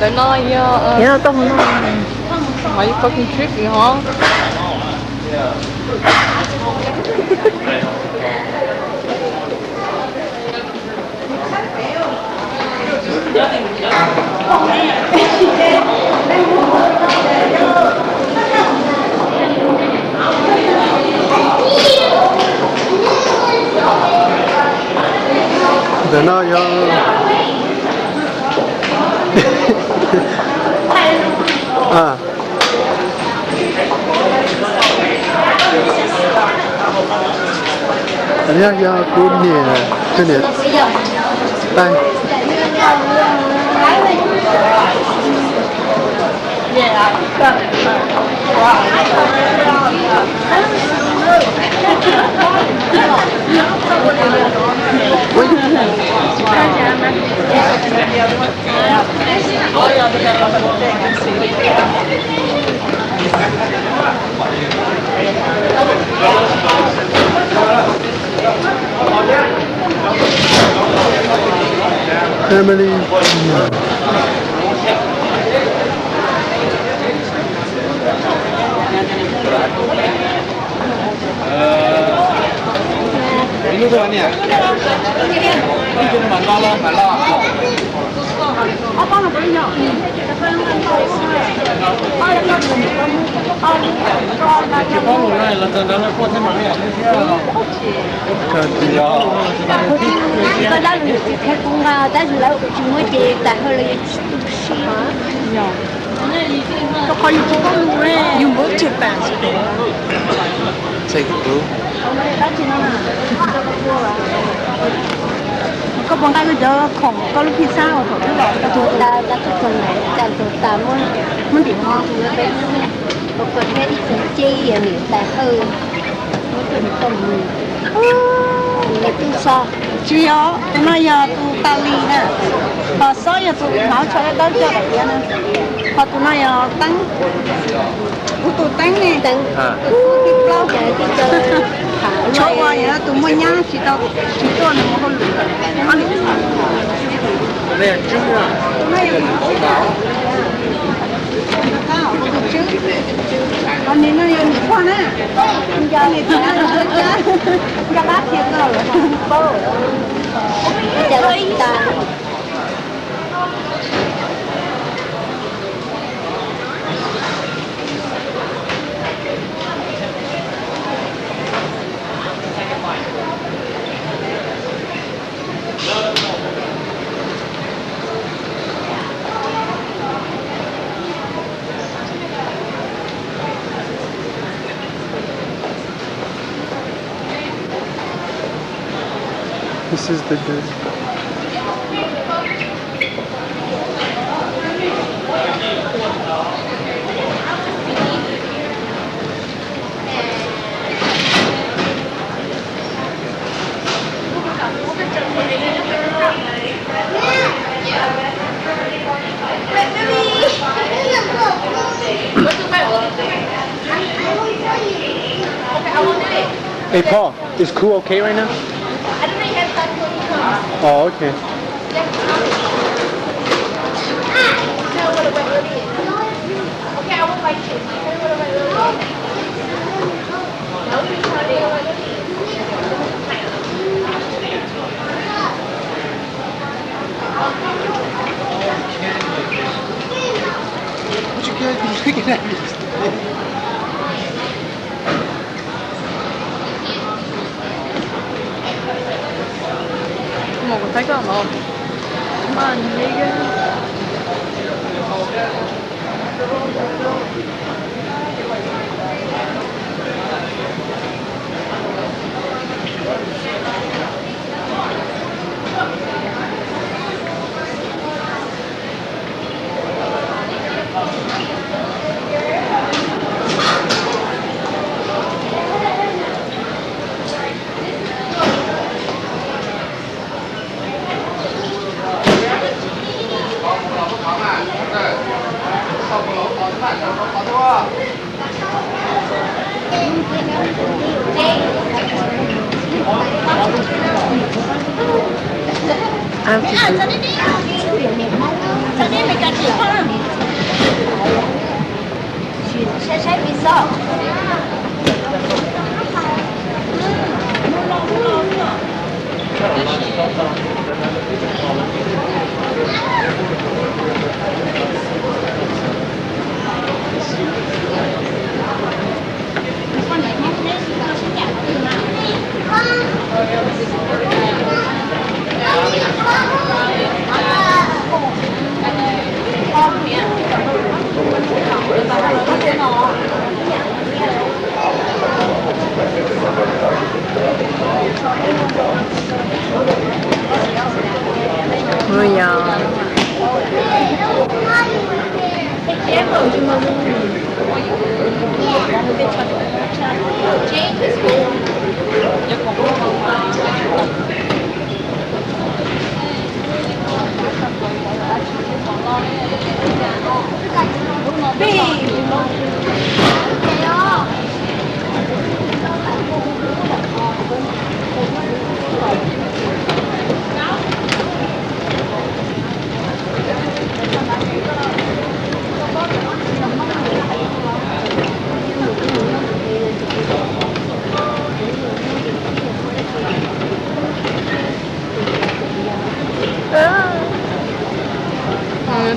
Ntawm no yog, yog tau no. Why you fucking tripping, huh? Ntawm no yog, a, yog kuv niam, kuv niam tais. Family. Koj dab laug txiv thiab kuv nqa tab sis lawv tsis muab ces tas hawj lawv yuav tsis tu siab. You move too fast. Take a look. Koj puas nqa koj cov khoom koj lub pizza uas thaum twg los? Tus tas tas tus khoom na, cas tus tas muab, muab ntim no, tus no peb, tus koj thiab ib tug ces yog niam tais hawj, muab tus nws tau mus, nws tu so. Tsis yog, tus no yog tus tas li na, ho xob yog tus hauv tsho dawb coj daim tiab na, ho tus no yog teeb. Kuv tus teeb ne, kuv tib plaub, tshuav uas yog tus muaj nyab tsis tau, tsis tuaj nws mus hauj lwm. Tus tswv, tus no yog niam pog na, nco niam pog na, nco qab qhia koj los paub, ib co tas. This is the good. Hey, Paul, is Ku okay right now? Oh, okay. Mus kuv thaij koj no.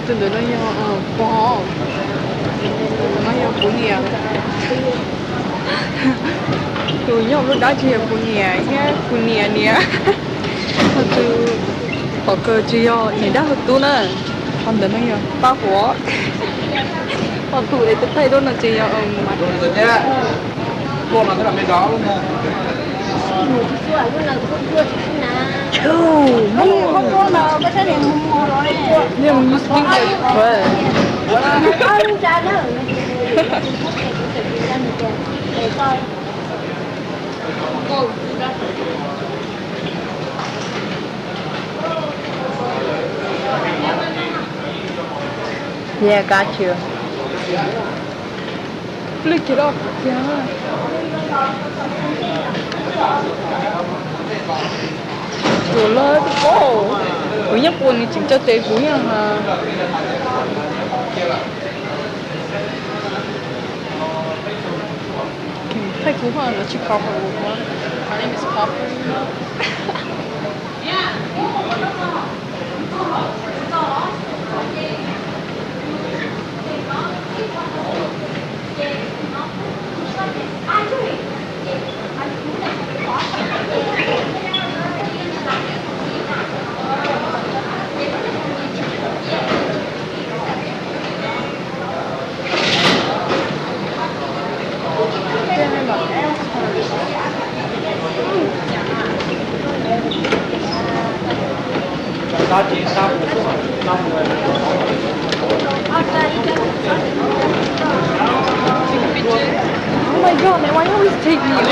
Tus ntawm no yog pog, tus no yog kuv niam. Tus nyob lub dab tsi yog kuv niam thiab kuv niam niam. Ho tus tom kawg tsis yog niam dab laug tub na, ho ntawm no yog pab huam. Ho tus es tus thaij duab no ces yog Yeah, got you. Lwj kiag loj tiag. Kuv loj, kuv nyob puas nws tseem tso tes kuv nyob. Thaij kuv, no tsis Copper, my name is Copper. Oh my God, man, why you always take me on?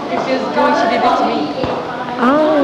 It feels good when she did this to me. Oh.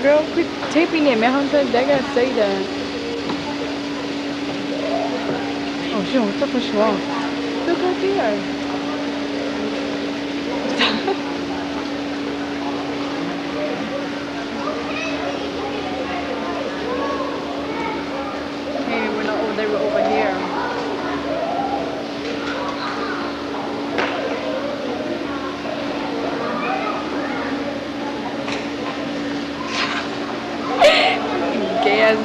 Girl, quit taping it, man. I'm trying, I gotta say that. Oh, shit, what the fuck is wrong? Look right there. Hey, we're not over, they were over here. Gas.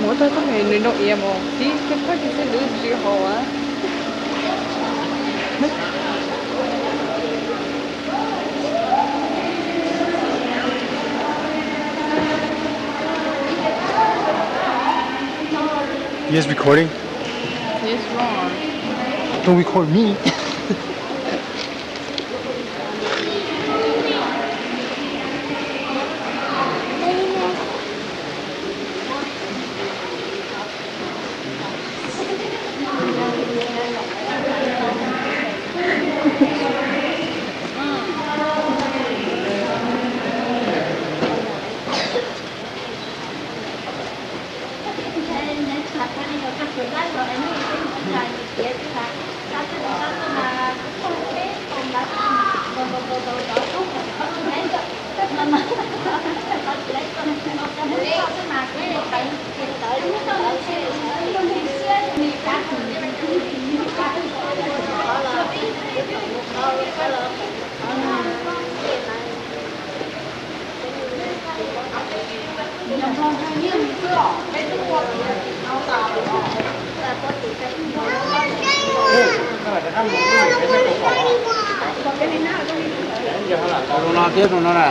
Muab tag tag nws nrog iav mos tib kiag pab kiag xwb lub tsis hau a. You guys recording? Yes, we are. Don't record me. Zoo no thiab zoo no na.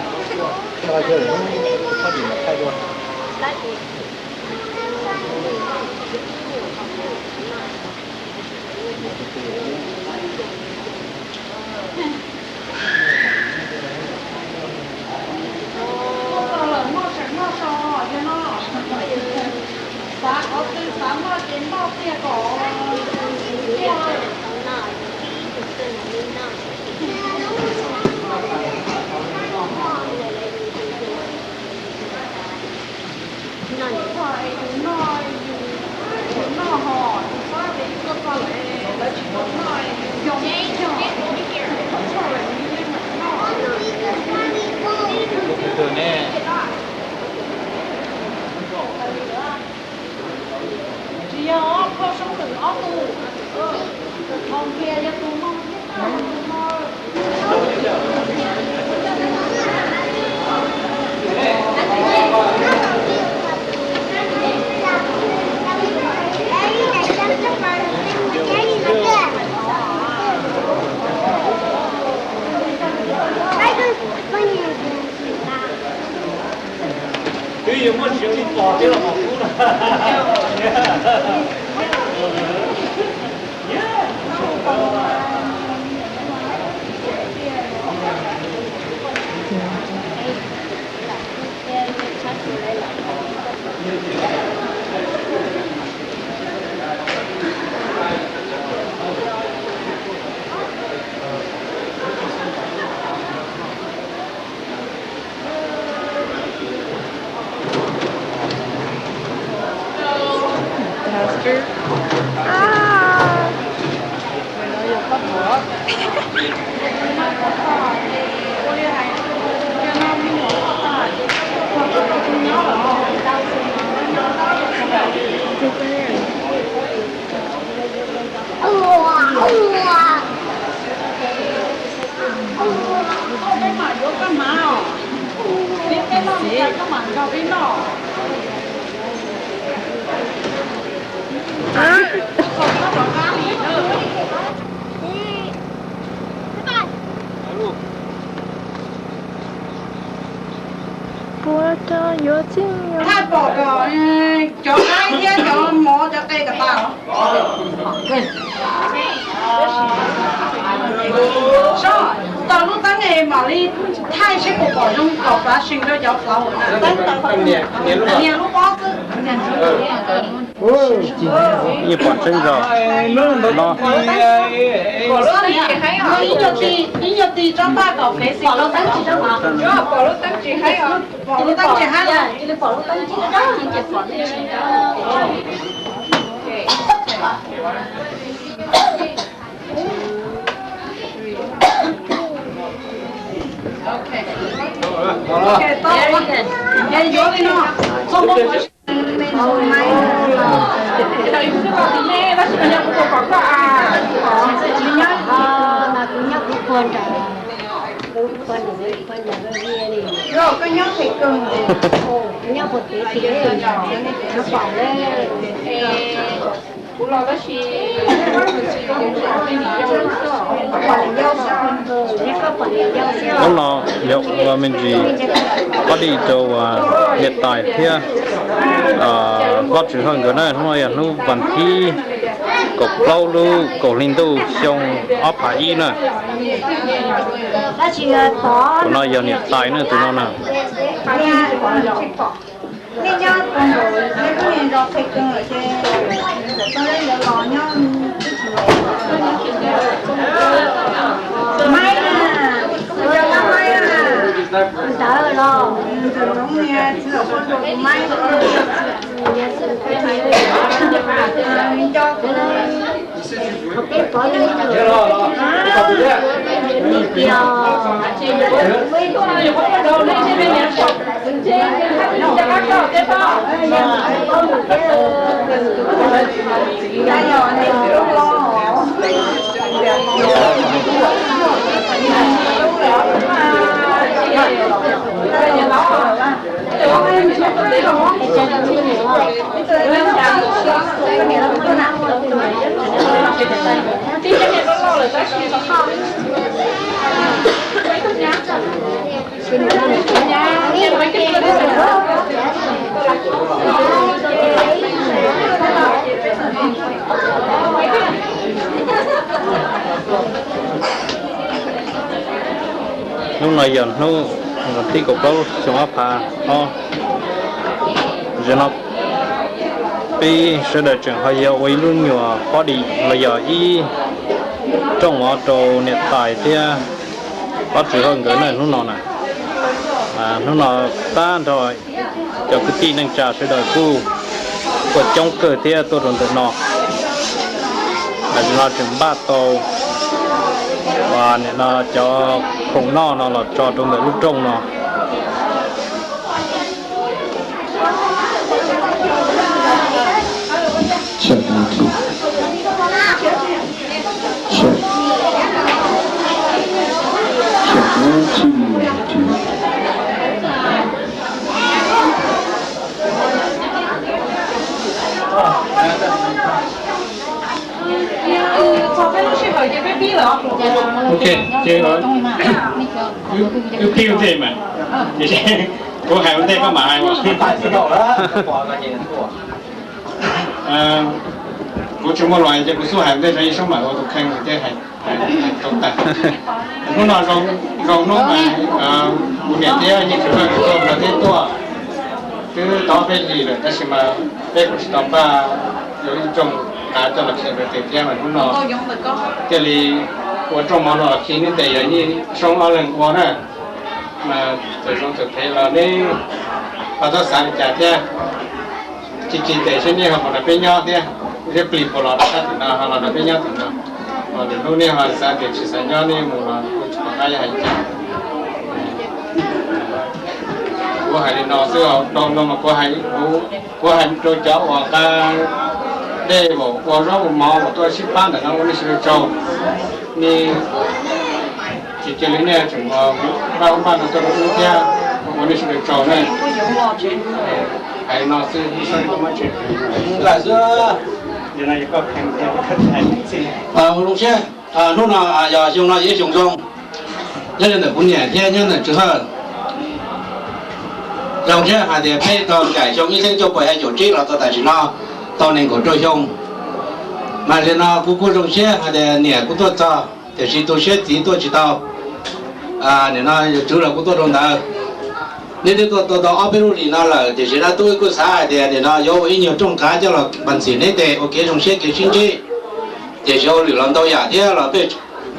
Tsis yog phauj soob ntawm ob tug, thaum nkias yog tus no. Twb yuav muaj tsiv li pom thiab los pom kub na. Pastor. Ah. Puas tau yuav txiv? Thaij pom kom cov qaib thiab cov mov cov qe kom tas. Sob, taws lub teeb es mam li thaij seb puas pom zoo kom flash rau cov flower na. Nias lub pob xwb. Yeej pom tseeb zog no. Ib nyuag ti tsob paj tom kev xwb. Pom lub teeb tsis haib los cia li pom lub teeb tsis haib ces pom lub tsis. Hnub no yog ua me ntsis phob dim rau uas niam tais thiab Vajtswv Hawj nkawd na. Hnub no yog hnub vas thib kaum plaub lub kaum hli ntuj xyoo ob phav ib na. Tus no yog niam tais na, tus no na. Hnub no yog hnub vas thib kaum plaub xyoo ob phav ob. Zaum no peb sawv daws tseem ho yog ua ib lub nyuam phob dim los yog ib rooj mov rau niam tais thiab Vajtswv Hawj nkawd na hnub no na. Hnub no tag nrho cov kwv tij neej tsa sawv daws kuj tuaj coob kawg thiab tuaj rau ntawm no. Zaum no tseem npaj tau nim no cov khoom noj no los tso rau ntawm lub rooj no. Ok, ces wb pib ua ntej mas, tiam sis kuv hais ua ntej koj mam hais. Kuv tsis muaj lus ces kuv xub hais ua ntej rau Yawm Saub mam ua tus kheej thiab hais tau tag. Hnub no zoo hnub mas kuv niam thiab Yawm Saub tuaj, nkawd twb tuaj twb tau peb hlis lawm tab sis mas peb kuj tsis tau npaj ib rooj qav coj los khi rau tes thiab mas hnub no thiaj li ua rooj mov no los khi neb tes yog Yawm Saub ob leeg ua na. Mas txawm zoo txawm phem los neb ho txhob xav li cas thiab. Tsis tsis tes seb neb ho puas nrog peb nyob thiab, thiab plis puas los rau sab tim no ho los nrog peb nyob tim no. Ho lwm hnub neb ho xav tias tsis xav nyob neb mus los kuj tsis pom qab yuav hais li cas. Kuv hais li no xwb, dhau no mas kuv hais, kuv hais rau cov uas nqa dej uas ua zaub ua mov uas tuaj sib pab ntawm no ua nej sawv daws tsaug. Nej tsis cia li nej tseem npaj ub npaj no tuaj rau wb thiab, ua nej sawv daws tsaug ne. Hais li no xwb, ib sab kuv muab tsev nqa xwb. Zoo siab, hnub no yog xyoo no yog ib xyoo zoo nyob li ntawm kuv niam thiab nyob ntawm Tswv Hawj. Zoo siab hais tias peb tau ncaim xyoo ib txhiab cuaj puas xya caum tsib los txog tam sim no tau nees nkaum rau xyoo. Mas li no kuv kuj zoo siab hais tias niam kuv tuaj txog, tiam sis tu siab txiv tuaj tsis tau. Nim no yog Tswv los kuv tuaj rau ntawd. Neb twb tuaj tau ob peb lub hlis no lawm, tiam sis dab tub kuj xav hais tias nim no yuav ua ib nyuag rooj qav coj los npas ntxim neb tes ua kev zoo siab kev sib ntsib. Tiam sis hauj lwm los ntau yam thiab los peb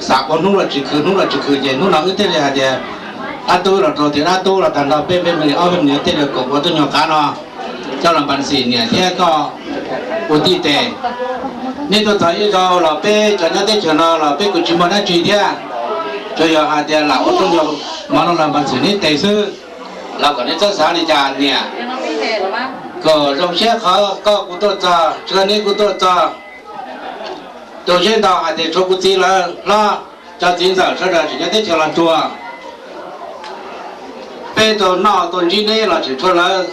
xav ua hnub los tsis khwv, hnub los tsis khwv, ces hnub no wb thiaj li hais tias dab tub los rau tias dab tub los tag nrho peb peb me li ob peb me li thiaj li kom ua tau nyuag qav no coj los npas ntxim niam thiab koj ua tij tes. Neb tuaj txog ib zaug los peb cov nyob teb chaws no los peb kuj tsis muaj dab tsi thiab, tsuas yog hais tias lam ua tau nyuag mov no los npas ntxim neb tes xwb, los kom neb txhob xav li cas niam. Kom zoo siab qhov koj kuj tuaj txog, tsis neb kuj tuaj txog. Rau siab ntau hais tias tshuav kuv txiv lawv hlob, cov txiv ntxawm sawv daws tseem nyob teb chaws Los Tsuas, peb tau noj tau ntsib neb los tseem tshuav lawv,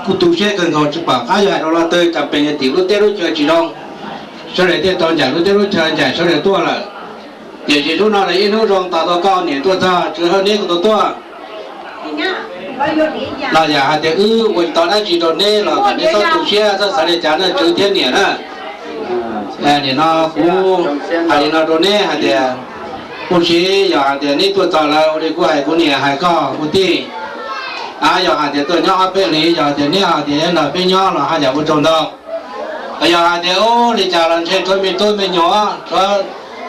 kuj tu siab kawg nkaus tsis pom qab yuav hais rau lo twg, cas pes yog tim lub teb lub chaw tsis zoo, sawv daws thiaj tau ncaim lub teb lub chaw ncaim sawv daws tuaj lawm. Tiam sis hnub no ib hnub zoo tos tau koj niam tuaj txog, tsis hawj neb kuj tau tuaj. Los yam hais tias wb ua tau dab tsi rau neb los kom neb txhob tu siab txhob xav li cas na tswv thiab niam na. Nim no kuv hais li no rau neb hais tias, kuj si yog hais tias neb tuaj txog lawm ua li kuv hais kuv niam hais koj ua tij, a yog hais tias tuaj nyob ob peb hlis yog tias neb hais tias nrog peb nyob los haj yam ua tsaug ntau. Yog hais tias ub li cas los ntshe tshuav me tub me nyuam, tshuav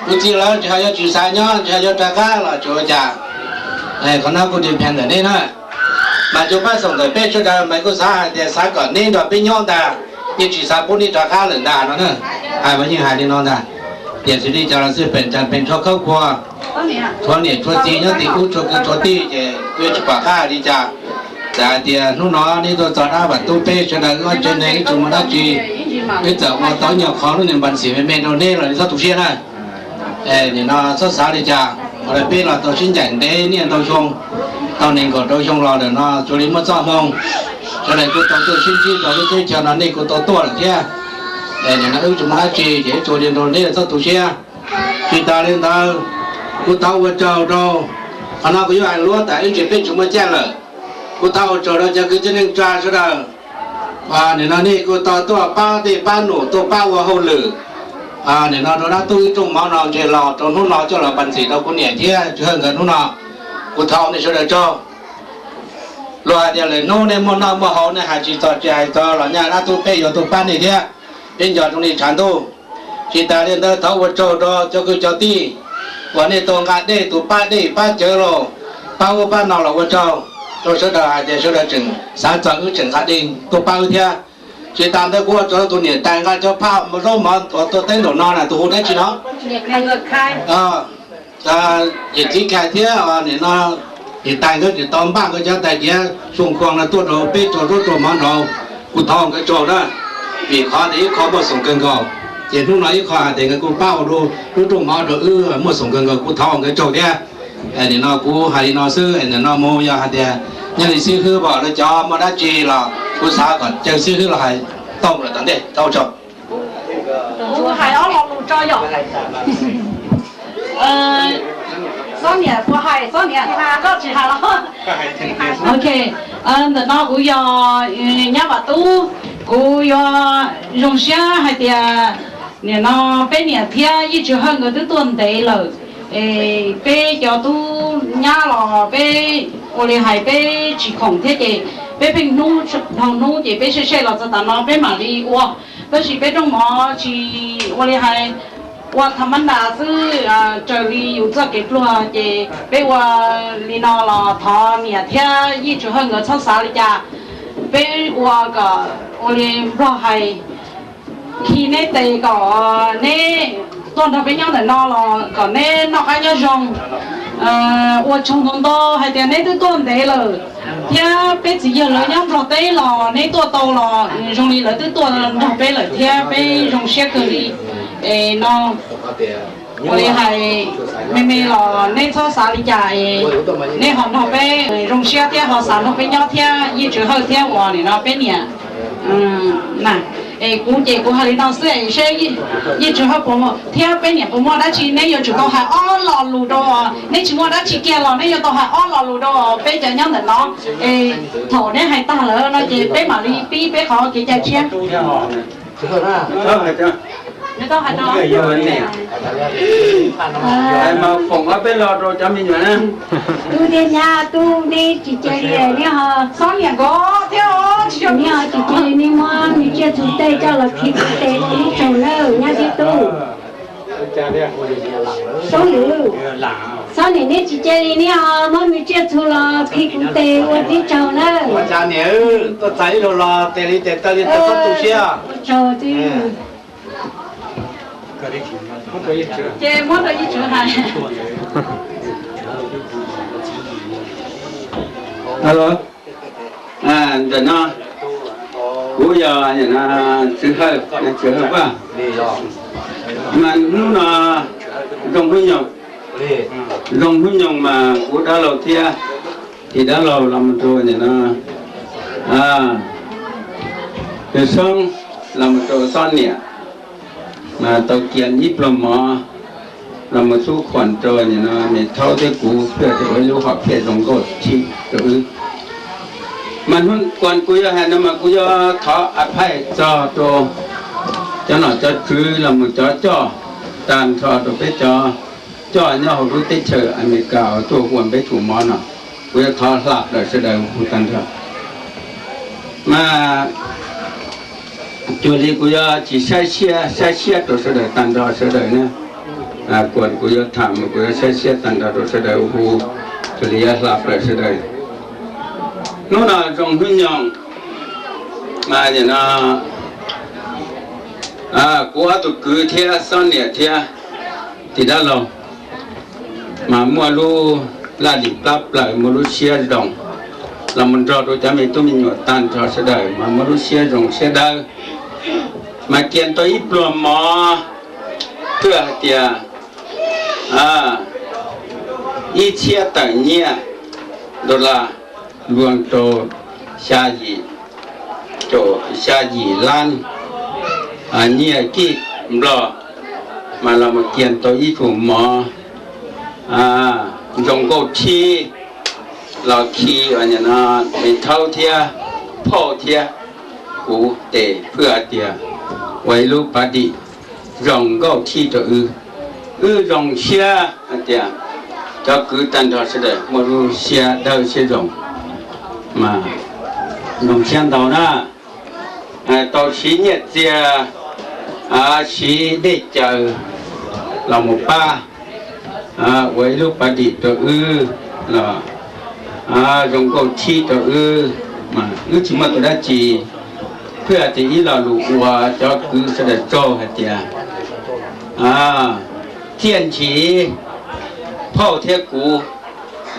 kuv txiv lawv tsis hais yuav tsis xav nyob tsis hais yuav rov qab los tsis ua cas. Qhov no kuj depend ntawm neb na. Mas cov pab xoom ntawm peb sawv daws mas kuj xav hais tias xav kom neb nrog peb nyob ntag, yeej tsis xav pub neb rov qab lawm ntag no na. Hais mas yeej hais li no ntag. Tiam sis li cas los xij peem cas peem tshuav khawb kua, tshuav niam tshuav txiv nyob tim ub tshuav kwv tshuav tij ces kuj tsis pom qab hais li cas. Txawm hais tias hnub no neb tuaj txog dab vam tub peb sawv daws wb ob tsev neeg wb tsis muaj dab tsi, wb txawm ua tau nyuag qhov lub niag npas ntxim me me rau neb los neb txhob tu siab na. Nim no txhob xav li cas, ua li peb los tau sib ncaim ntev niaj ntau xyoo, tau nees nkaum rau xyoo los ntawm no tsuas li muaj txoj hmoo, sawv daws kuj tau tuaj sib ntsib rau lub teb chaws no nej kuj tau tuaj lawm thiab. Nim no wb tsis muaj dab tsi ces wb tsuas li rau neb txhob tu siab. Tsis tas li ntawd, kuv thov ua tsaug rau, qhov no kuv yuav hais luag tas ib ntsis peb tsis muaj caij lawm. Kuv thov ua tsaug rau cov kwv tij neej tsa sawv daws, nim no nej kuj tau tuaj pab dej pab num tuaj pab ua hauj lwm. Nim no rau dab tub ib rooj mov no ntshe los rau hnub no coj los npas ntxim rau kuv niam thiab tswv hawj nkawd hnub no, kuv thov nej sawv daws tsaug. Luag hais tias lwm hnub nej muaj noj muaj haus nej hais tsis txog tsis hais txog los nyaj dab tub peb yuav tuaj pab nej thiab, peb nco zoo li tshav ntuj. Tsis tas li ntawd thov ua tsaug rau cov kwv cov tij uas nej tau nqa dej tus pab dej pab cawv los pab ub pab no los ua tsaug rau sawv daws hais tias sawv daws tseem xav txog wb tseem nqa dej tuaj pab wb thiab. Tsis tas ntawd kuv ua tsaug rau tus niam tais nqa cov phaj zaub mov uas tuaj teb nraum no na tus hu dab tsi no? Yawm txiv Khais thiab nim no niam tais nkawd tseem tau npaj nkawd cov tais diav xyoo khuas no tuaj rau peb tsuag zaub tsuag mov nraud, kuv thov nkawd tsaug na. Vim qhov tias ib qho muaj xoom kawg nkaus, ces hnub no ib qho hais tias nkawd kuj pab ua lub rooj mov rau wb muaj xoom kawg nkaus, kuv thov nkawd tsaug thiab. Nim no kuv hais li no xwb, nim no mus yog hais tias nyob li xib hwb pom lawv cov muaj dab tsi los kuv xav kom caw xib hwb los hais tau lawm tom ntej. Tau tsaug. Kuv hais ob lo lus tso yom. Xob niam puas hais, xob niam koj tsis hais los? Ok, ntawm no kuv yog nyab Vam Tub, kuv yuav zoo siab hais tias nim no peb niam thiab Yij Tswv Hawj nkawd twb tuaj ntev lawm. Es peb cov tub nyab los peb ua li hais peb tsis khoom thiab ces peb pheej hnub dhau hnub ces peb sej sej los txog tav no peb mam li ua. Tab sis peb rooj mov tsis ua li hais ua tha mab ntas xwb, raws li yus txoj kev pluag ces peb ua li no los thov niam thiab Yij Tswv Hawj nkawd txhob xav li cas. Peb ua kom ua li Nplog hais, khi neb tes kom neb tuaj nrog peb nyob ntawm no los kom neb noj qab nyob zoo. Ua tsaug ntau ntau hais tias neb twb tuaj ntev lawm, thiab peb txiv yawg lawv nyob Nplog teb los neb tuaj tau los zoo li lawv twb tuaj nrog peb lawm thiab peb zoo siab kawg li. Es no ua li hais me me los neb txhob xav li cas, neb ho nrog peb zoo siab thiab ho xav nrog peb nyob thiab Yij Tswv Hawj thiab uas nim no peb niam na. Es kuv ces kuv hais li no xwb es seb Yij Tswv Hawj puas thiab peb niam puas muaj dab tsi neb yuav tsum tau hais ob lo lus rau, neb tsis muaj dab tsi kiag los neb yuav tau hais ob lo lus rau peb cov nyob ntawm no. Es thaum neb hais tag lawm no ces peb mam li pib peb qhov kev cai tshiab. Mas foom ob peb lo rau cov me nyuam na. Tub thiab nyab, tub neb tsis cia li neb ho, neb ho tsis cia li neb muab me tsiaj txhu tej coj los khi kuv tes ua teb tsaug nawb nyab thiab tub. Tub lwm, txhob nim neb tsis cia li neb ho muab me tsiaj txhu los khi kuv tes ua teb tsaug nawb. Tuaj txais ib lus los tes li tes taw li tau txhob tu siab. Ua tsaug twb. Ces muab rau ib tsoom hais. Alo, ntawm no kuv yog Tswv Hawj, Tswv Hawj Vaj. Mas hnub no zoo hnub nyoog, zoo hnub nyoog mas kuv dab laug thiab tis dab laug los mus rau nim no Tus Soob los mus rau Xob Niam, mas tau kias ib pluag mov los mus xub khuam rau nim no Me Thaub thiab kuv thiaj ua ib lub hom phiaj zoo nkauj tshib rau wb. Mas hnub kuv yuav hais no mas kuv yuav thov a phaij txog rau cov nom cov tswv los mus cov coj, tag nrho rau peb cov coj nyob hauv lub teb chaws Amelikas uas tuaj ua peb tsum mov no, kuv yuav thov hla plaws sawv daws hu tag nrho. Mas cuag li kuv yuav tsis saib siab, saib siab rau sawv daws tag nrho sawv daws na. Kuv, kuv yuav tham mas kuv yuav saib siab tag nrho rau sawv daws hu, cuag li yuav hla plaws sawv daws. Hnub no zoo hnub nyoog, mas nim no kuv ob tug kwv thiab Xob Niam thiab tis dab laug mas muaj lub laj lim plab plaws, muaj lub siab zoo los mus nrog rau cov me tub me nyuam tag nrho sawv daws mas muaj lub siab zoo siab dawb, mas kias tau ib pluag mov thiaj hais tias ib txhiab tawm nyiaj dollar, luag rau xya yim, xya yim lab nyiaj kib nplog, mas los mus kiag tau ib tsum mov zoo nkauj tshib los khi Me Thaub thiab phauj thiab kuv tes phwj hais tias ua ib lub party zoo nkauj tshib rau wb. Wb zoo siab hais tias cov kwv tag nrho sawv daws muaj lub siab dawb siab zoo, mas zoo siab ntau na. Tau siv nyiaj txiag, siv dej cawv los mus pab ua ib lub party rau wb los zoo nkauj tshib rau wb, mas wb tsis muaj tus dab tsi, phwj hais tias ib lo lus ua cov kwv sawv daws tsaug hais tias txiaj ntsim phauj thiab kuv,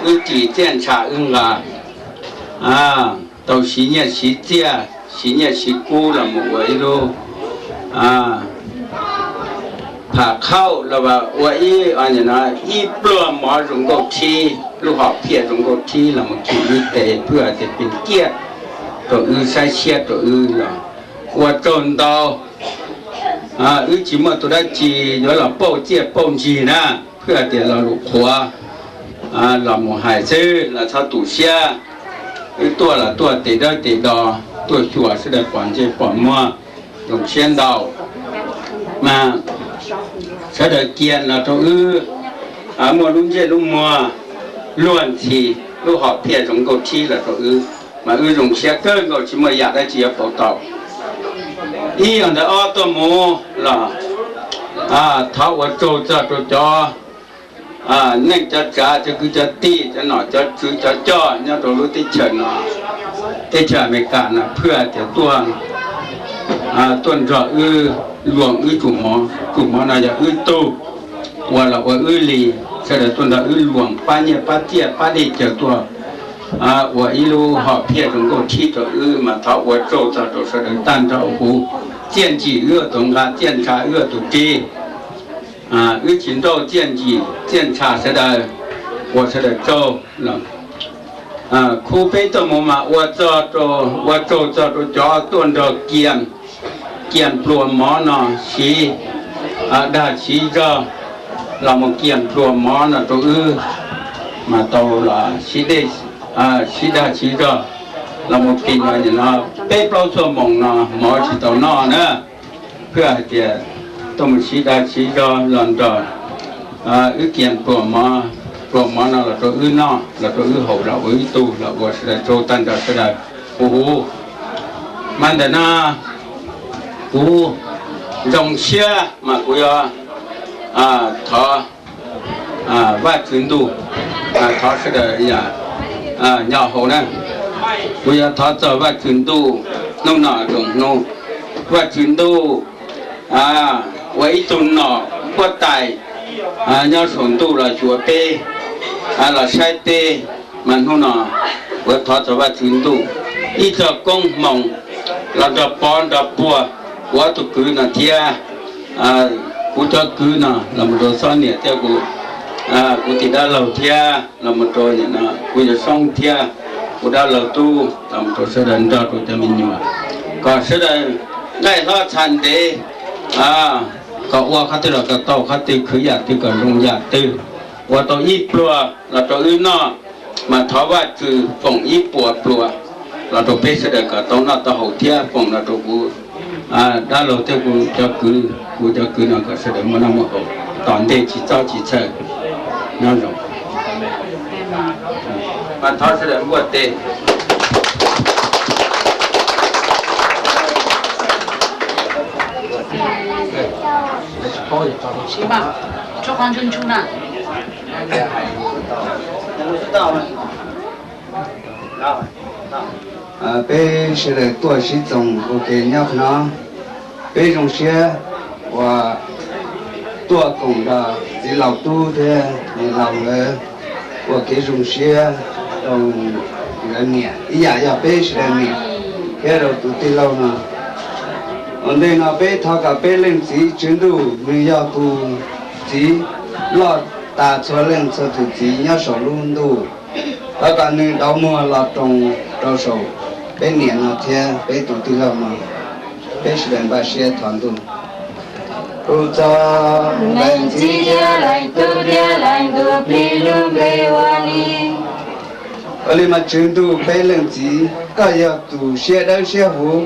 wb ris txiaj ntsha wb nqa, tau siv nyiaj siv txiaj, siv nyiaj siv kub los mus ua ib lub pham khauj los ua ib, ib pluag mov zoo nkauj tshib, lub hom phiaj zoo nkauj tshib los mus khi wb tes phwj hais tias pes kiaj rau wb, saib siab rau wb los ua tsaug ntau. Wb tsis muaj tus dab tsi yuav los pauj txiaj pauj ntsig na, phwj hais tias lo lus qhuav los mus hais xwb los txhob tu siab. Wb tuaj los tuaj tes dawb tes do, tuaj xyuas sawv daws pom ntsej pom muag, zoo siab ntau. Mas sawv daws kiag los rau wb muaj lub ntsej lub muag luag ntxhi, lub hom phiaj zoo nkauj tshib los rau wb, mas wb zoo siab kawg nkaus tsis muaj yam dab tsi yuav pauv tau. Ib yam ntawd ob tuaj mus los thov ua tsaug txog rau cov neej cov tsav, cov kwv cov tij, cov nom cov tswv cov coj nyob rau lub teb chaws no, teb chaws Amelikas no, phwj hais tias tuaj, tuaj nrog wb luam wb tsum mov, tsum mov no yog wb tug, ua los ua wb li, sawv daws tuaj nrog wb luam pab nyiaj pab txiaj pab dej cawv tuaj ua ib lub hom phiaj zoo nkauj tshib rau wb, mas thov ua tsaug txog rau sawv daws tag nrho huv. Txiaj ntsim wb ua tus nqa, txiaj ntsha wb ua tus ris. Wb tsis nrauj txiaj ntsim txiaj ntsha sawv daws, ua sawv daws tsaug. Khub peb tuaj mus mas ua, ua tsaug txog rau cov tuaj nrog kiag pluag mov no, siv dag siv zog los mus kiag pluag mov no rau wb, mas tau los siv dag siv zog los mus kiag no peb plaub xuab moos no mov tsis tau noj na. Phwj hais tias tuaj mus siv dag siv zog los nrog wb kiag pluas mov, pluas mov no los rau wb noj los rau wb haus los ua ib tug los ua sawv daws tsaug tag nrho sawv daws. Kuv hu, mas ntawm no kuv zoo siab mas kuv yuav thov Vajtswv ntuj, thov sawv daws nyo haus na. Kuv yuav thov txog Vajtswv ntuj hnub no zoo hnub, Vajtswv ntuj ua ib tug nom huab tais nyob saum ntuj los xyuas peb, los saib peb, mas hnub no kuv thov txog Vajtswv ntuj ib txoj koob hmoov los nrog pov nrog puag kuv ob tug kwv no thiab. Kuv cov kwv no los mus rau Xob Niam thiab kuv, kuv tus dab laug thiab los mus rau nim no kuv yawg Soob thiab kuv dab laug Tub los mus rau sawv daws nrog rau cov me nyuam, kom sawv daws nqaij hlob txha ntev, kom ua qhov twg los kom tau qhov twg, khwv yam twg kom zoo yam twg, ua tau ib pluag los rau wb noj, mas thov Vajtswv foom ib puas pluas los rau peb sawv daws kom tau noj tau haus thiab foom los rau kuv dab laug thiab kuv cov kwv, kuv cov kwv no kom sawv daws muaj noj muaj haus tom ntej tsis txob tsis txhawj. Nyob zoo. Mas thov sawv daws npuaj tes. Peb sawv daws tuaj sib txoos ua ke nyob qhov no, peb zoo siab uas tuaj koom nrog txiv laus Tub thiab niam laus nkawd ua kev zoo siab rau nkawd niam ib yam yog peb sawv daws niam thiab rau tus tij laug no. Ua ntej no peb thov kom peb leej txiv Tswv Ntuj, nws yog tus txiv loj tas txhua leej txhua tus txiv nyob saum lub ntuj, thov kom nws dauv muag los roos rau saum peb niam no thiab peb tus tij laug no. Peb sawv daws npaj siab thov Ntuj. Kuv txo leej txiv thiab leej tub thiab leej ntuj plig lub npe ua li. Ua li mas Tswv Ntuj, peb leej txiv, koj yog tus siab dawb siab huv.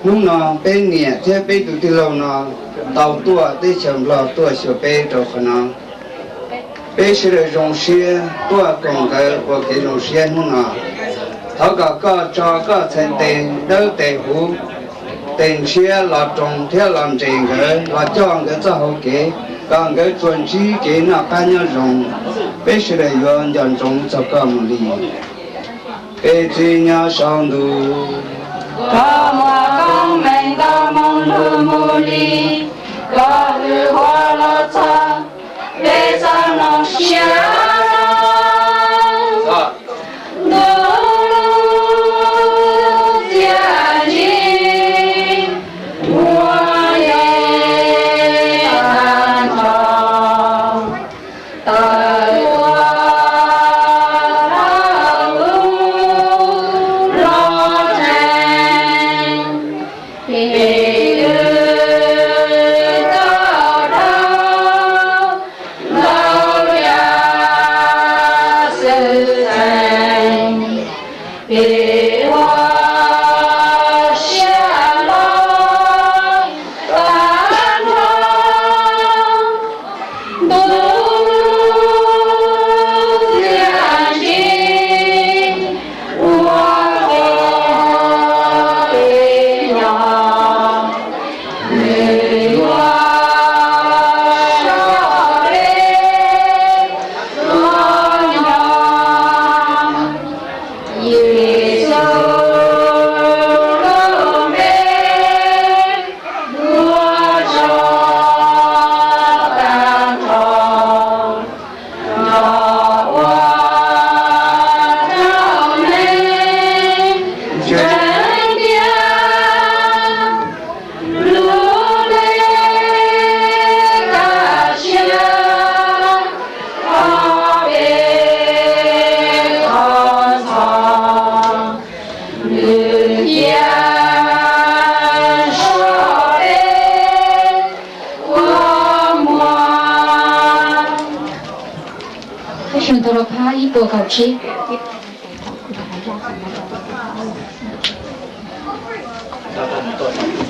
Hnub no peb niam thiab peb tus tij laug no tau tuaj teb chaws Nplog tuaj xyuas peb rau qhov no. Peb sawv daws zoo siab tuaj koom nkawd ua kev zoo siab hnub no. Thov kom koj tso koj txhais tes dawb tes huv, tes ntshiab los roos thiab los nres nkawd, los coj nkawd txoj hau kev, kom nkawd tsuas ntsib kev noj qab nyob zoo. Peb sawv daws yuav nco ntsoov txog koj mus li. Peb txiv nyob saum ntuj, koj muaj koob meej tau moog lug mus li, koj hwj huam los txog peb txoj moog siab zoo. Ntuj lub txiaj ntsig muaj nqis tag nrho, tawm ua rau lub los tsees, peb wb tau dhau ntau yam xwm txheej, peb ua siab loj tag nrho. Ntuj lub txiaj ntsig ua ke peb nyob, nws yuav soj peb tuaj nyob. Yexus lub npe ua tsaug tag nrho, nrog ua rau neeg ntseeg tiag. Lub npe kaj siab qhov peb thov ntxog, nws cia soj peb kua muag. Peb sawv ntau rau phab ib puas kaum tsib.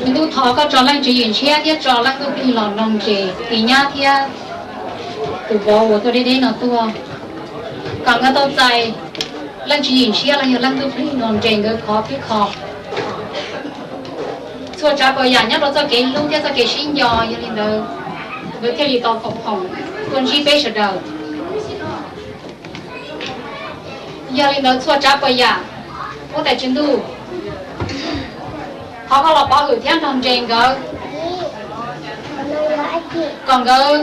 Ntuj thov koj tso Leej Tswv Yim Ntshiab thiab tso Leej Ntuj Plig los nrog ntsees Tis Nyab thiab tus vauv uas tuaj deb deb no tuaj, kom nkawd tau txais Leej Tswv Yim Ntshiab los yog Leej Ntuj Plig los ntsees nkawd khov thiab kho. Txhua tsav puas yam nyob rau txoj kev hlub thiab txoj kev sib nco, yog li ntawd nkawd thiaj li tau foom foom tuaj ntsib peb sawv daws. Yog li ntawd txhua tsav puas yam, huab tais Tswv Ntuj, thov koj los pov hwm thiab nrog ntsees nkawd, kom nkawd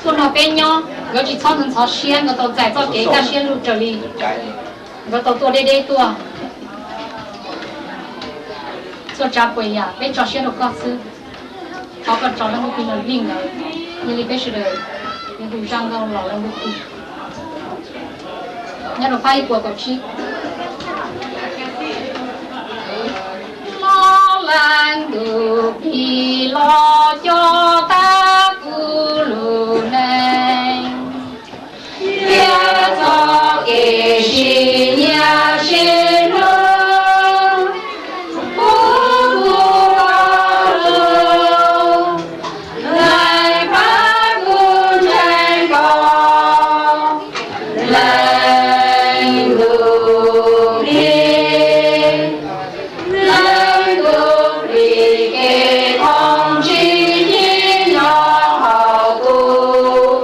tuaj nrog peb nyob, nkawd tsis txhob ntxhov siab, nkawd tau txais txoj kev kaj siab lug raws li nkawd tau tuaj deb deb tuaj. Txhua tsav puas yam peb tso siab rau koj xwb. Thov koj tso Leej Ntuj Plig los nrog nkawd, yog li peb sawv daws yuav hu zaj nkauj los Leej Ntuj Plig nyob rau phab ib puas kaum tsib. Los Leej Ntuj Plig los coj tag kuv lub neej, thiab txoj kev sim nyiam sim hlub, kuv kuj los lug, Leej pab kuv ntseeg koj, Leej Ntuj Plig. Leej Ntuj Plig kev koom tsim nyog nyob hauv kuv,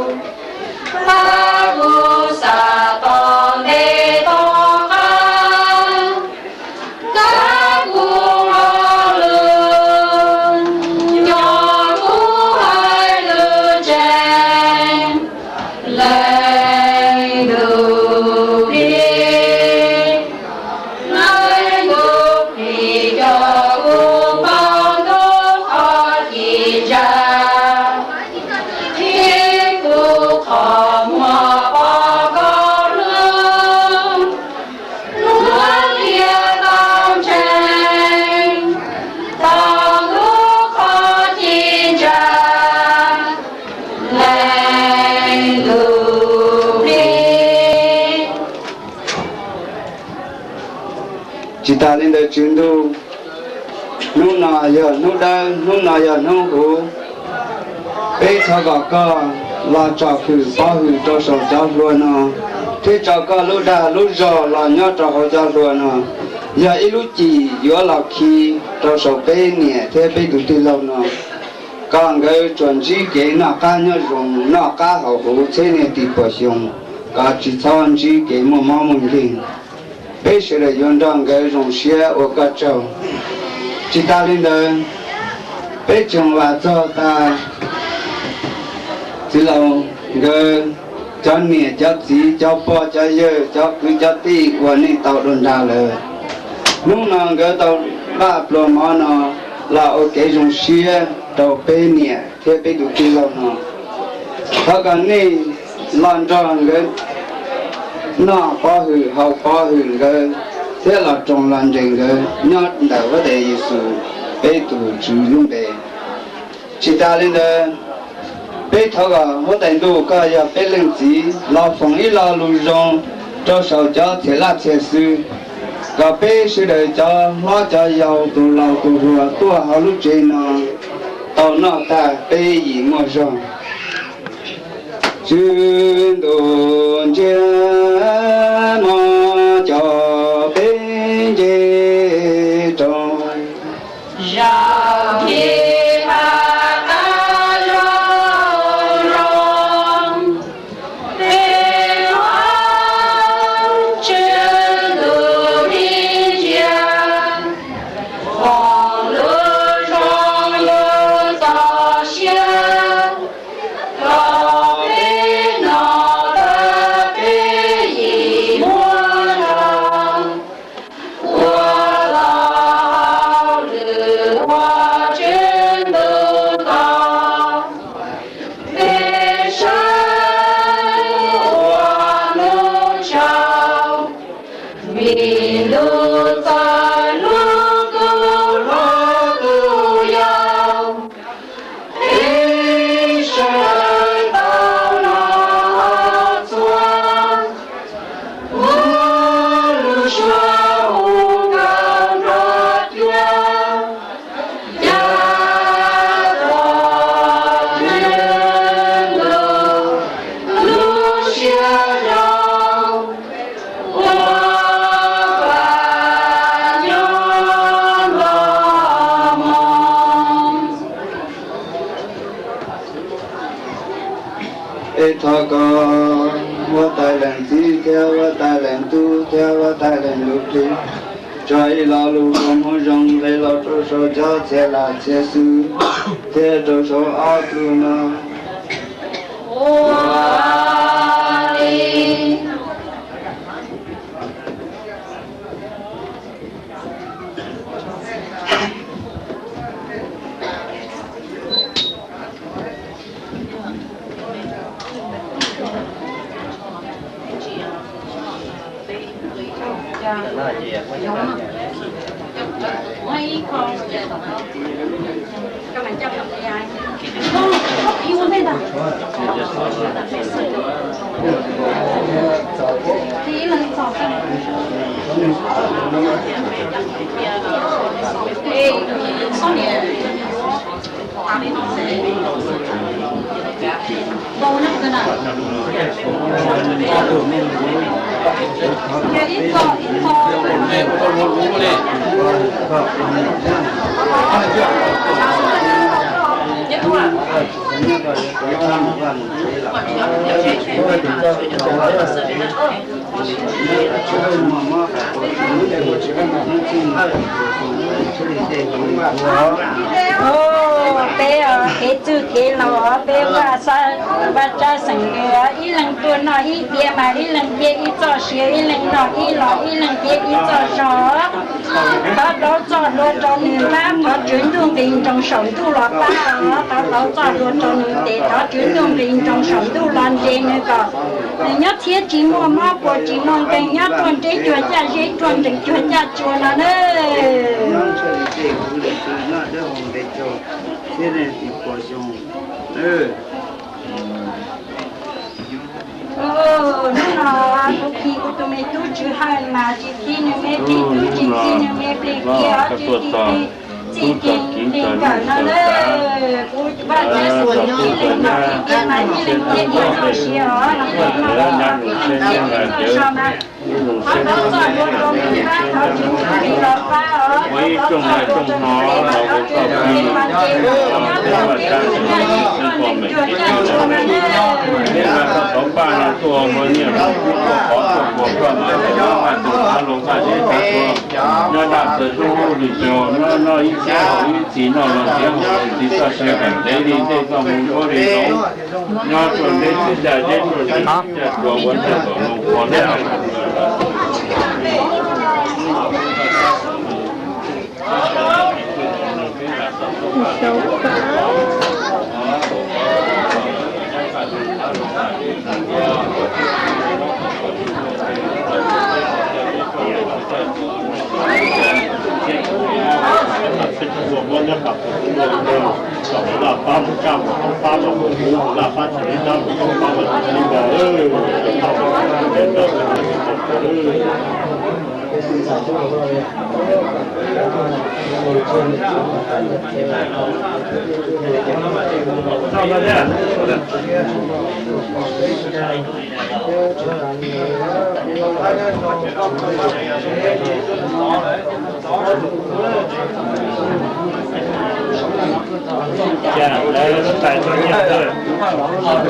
pab kuv xam tau ntev tom qab, pab kuv lo lus, nco kuv hais lus ntseeg, Leej Ntuj Plig. Leej Ntuj Plig coj kuv npog ntug qhov ci ntsa, qhib kuv qhov muag pom koj hlub, hlub thiab tau ntseeg, tau ntug qhov ci ntsa, Leej Ntuj Plig. Tsis tas li ntawd Tswv Ntuj, hnub no yog hnub dawb, hnub no yog hnub huv. Peb thov kom koj los tsom kwm pov hwm rau saum cov hluas no, thiab tso koj lub dag lub zog los nyob rau hauv cov hluas no, yog ib lub cim yuav los khi rau saum peb niam thiab peb tus tij laug no, kom nkawd tsuas ntsib kev noj qab nyob zoo, noj qab haus huv txhiab niaj tis puas xyoo, kom tsis txhob ntsib kev muaj mob muaj nkeeg. Peb sawv daws yuav nrog nkawd zoo siab ua koj tsaug. Tsis tas li ntawd, peb tseem vam txog tas txiv laus nkawd cov niam cov txiv, cov pog cov yawg, cov kwv cov tij uas nej tau dua nra lawm, hnub no nkawd tau npaj pluas mov no los ua kev zoo siab rau peb niam thiab peb tus tij laug no. Thov kom nej los nrog nkawd noj pov hwm haus pov hwm nkawd, thiab los roos los ntsees nkawd nyob ntawm huab tais Yexus, peb tus Tswv lub npe. Tsis tas li ntawd, peb thov kom huab tais ntuj koj yog peb leej txiv los foom ib lo lus zoo rau saum cov txhiam laj txhiam xwm, kom peb sawv daws cov hlob cov yau tus laus tus hluas tuaj hauv lub tsev no tau noj tag peb yim muaj zog. Tswv ntuj ntsiag mog, coj peb nce rau zaum plig pab qab zoo zoo, peb hlob Tswv ntuj plig ntsia, foom lus zoo yus txoj sia, kom peb noj tag peb yim muaj zog, ua tau hauj lwm ua Tswv ntuj tau. Peb sawv ua hnub tsaus, mi ntuj txais hlub kuj hlob kuj yau. Peb sawv tau los txhua, ua lub suab hu nkauj nrog cuab. Thov koj, huab tais leej txiv thiab huab tais leej tub thiab huab tais leej lub plig, tso ib lo lus zoo hmoov zoo nqe los rau saum cov txhia lam txhia xwb thiab rau saum ob tug no. Peb kev txwj kev laus, peb Vaj Tsab xeem nws ib leeg tuaj noj ib tiav mas ib leeg thiaj ib txoj sia, ib leeg noj ib los ib leeg thiaj ib txoj zog. Thov rau txoj hlua rau nws pab, thov Tswv Ntuj nqis nroos saum ntuj los pab os. Thov rau txoj hlua rau nws tes, thov Tswv Ntuj nqis nroos saum ntuj los ntse nws kom nws nyob txhiab tsis muaj mob, puas tsis muaj nkeeg, nyob ruaj nreb cuag caj zeb, ruaj nrees cuag caj tsua no na. Hnub no kuv khi kuv tus me tub Tswv Hawj mas tsis txib nws me plig tub, tsis txib nws me plig kiv, tsis txib txij nkawm no na. Kuv Vaj Tsab xeem nws ib leeg noj ib tiav mas ib leeg thiaj ib txoj sia os. Los no los kuv ib leeg ib txoj sia mas thov rau txoj hlua rau nws pab, thov Tswv Ntuj nqis los pab os. Thov rau txoj hlua rau nws tes mas thov Tswv Ntuj nqis los pab os. Nyob rau nreb cuag caj zeb, nreb cuag caj tsua no na. Nyob rau txawv zog lub lwm caug, noj noj ib txhiab haus ib txhis, noj los ntxiv haus los ntxiv, txoj sia kom ntev li ntej, txoj hmoo nyob li zoov. Nyob rau nreb txhij caj zeb, rau txhij caj tsua, ua ntej kom loo qhuav na.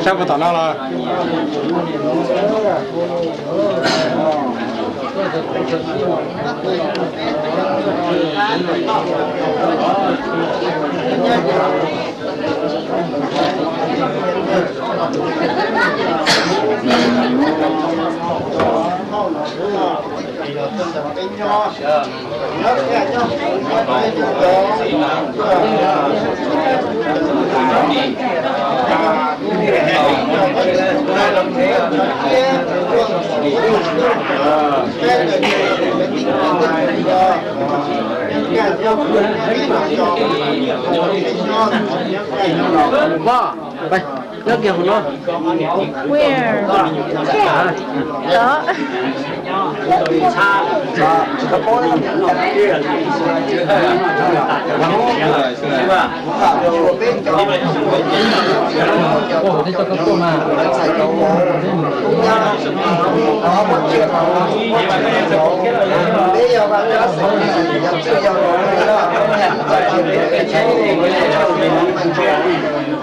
Sab puas tom no los? Nyob kiag hauv no. Where? Tod.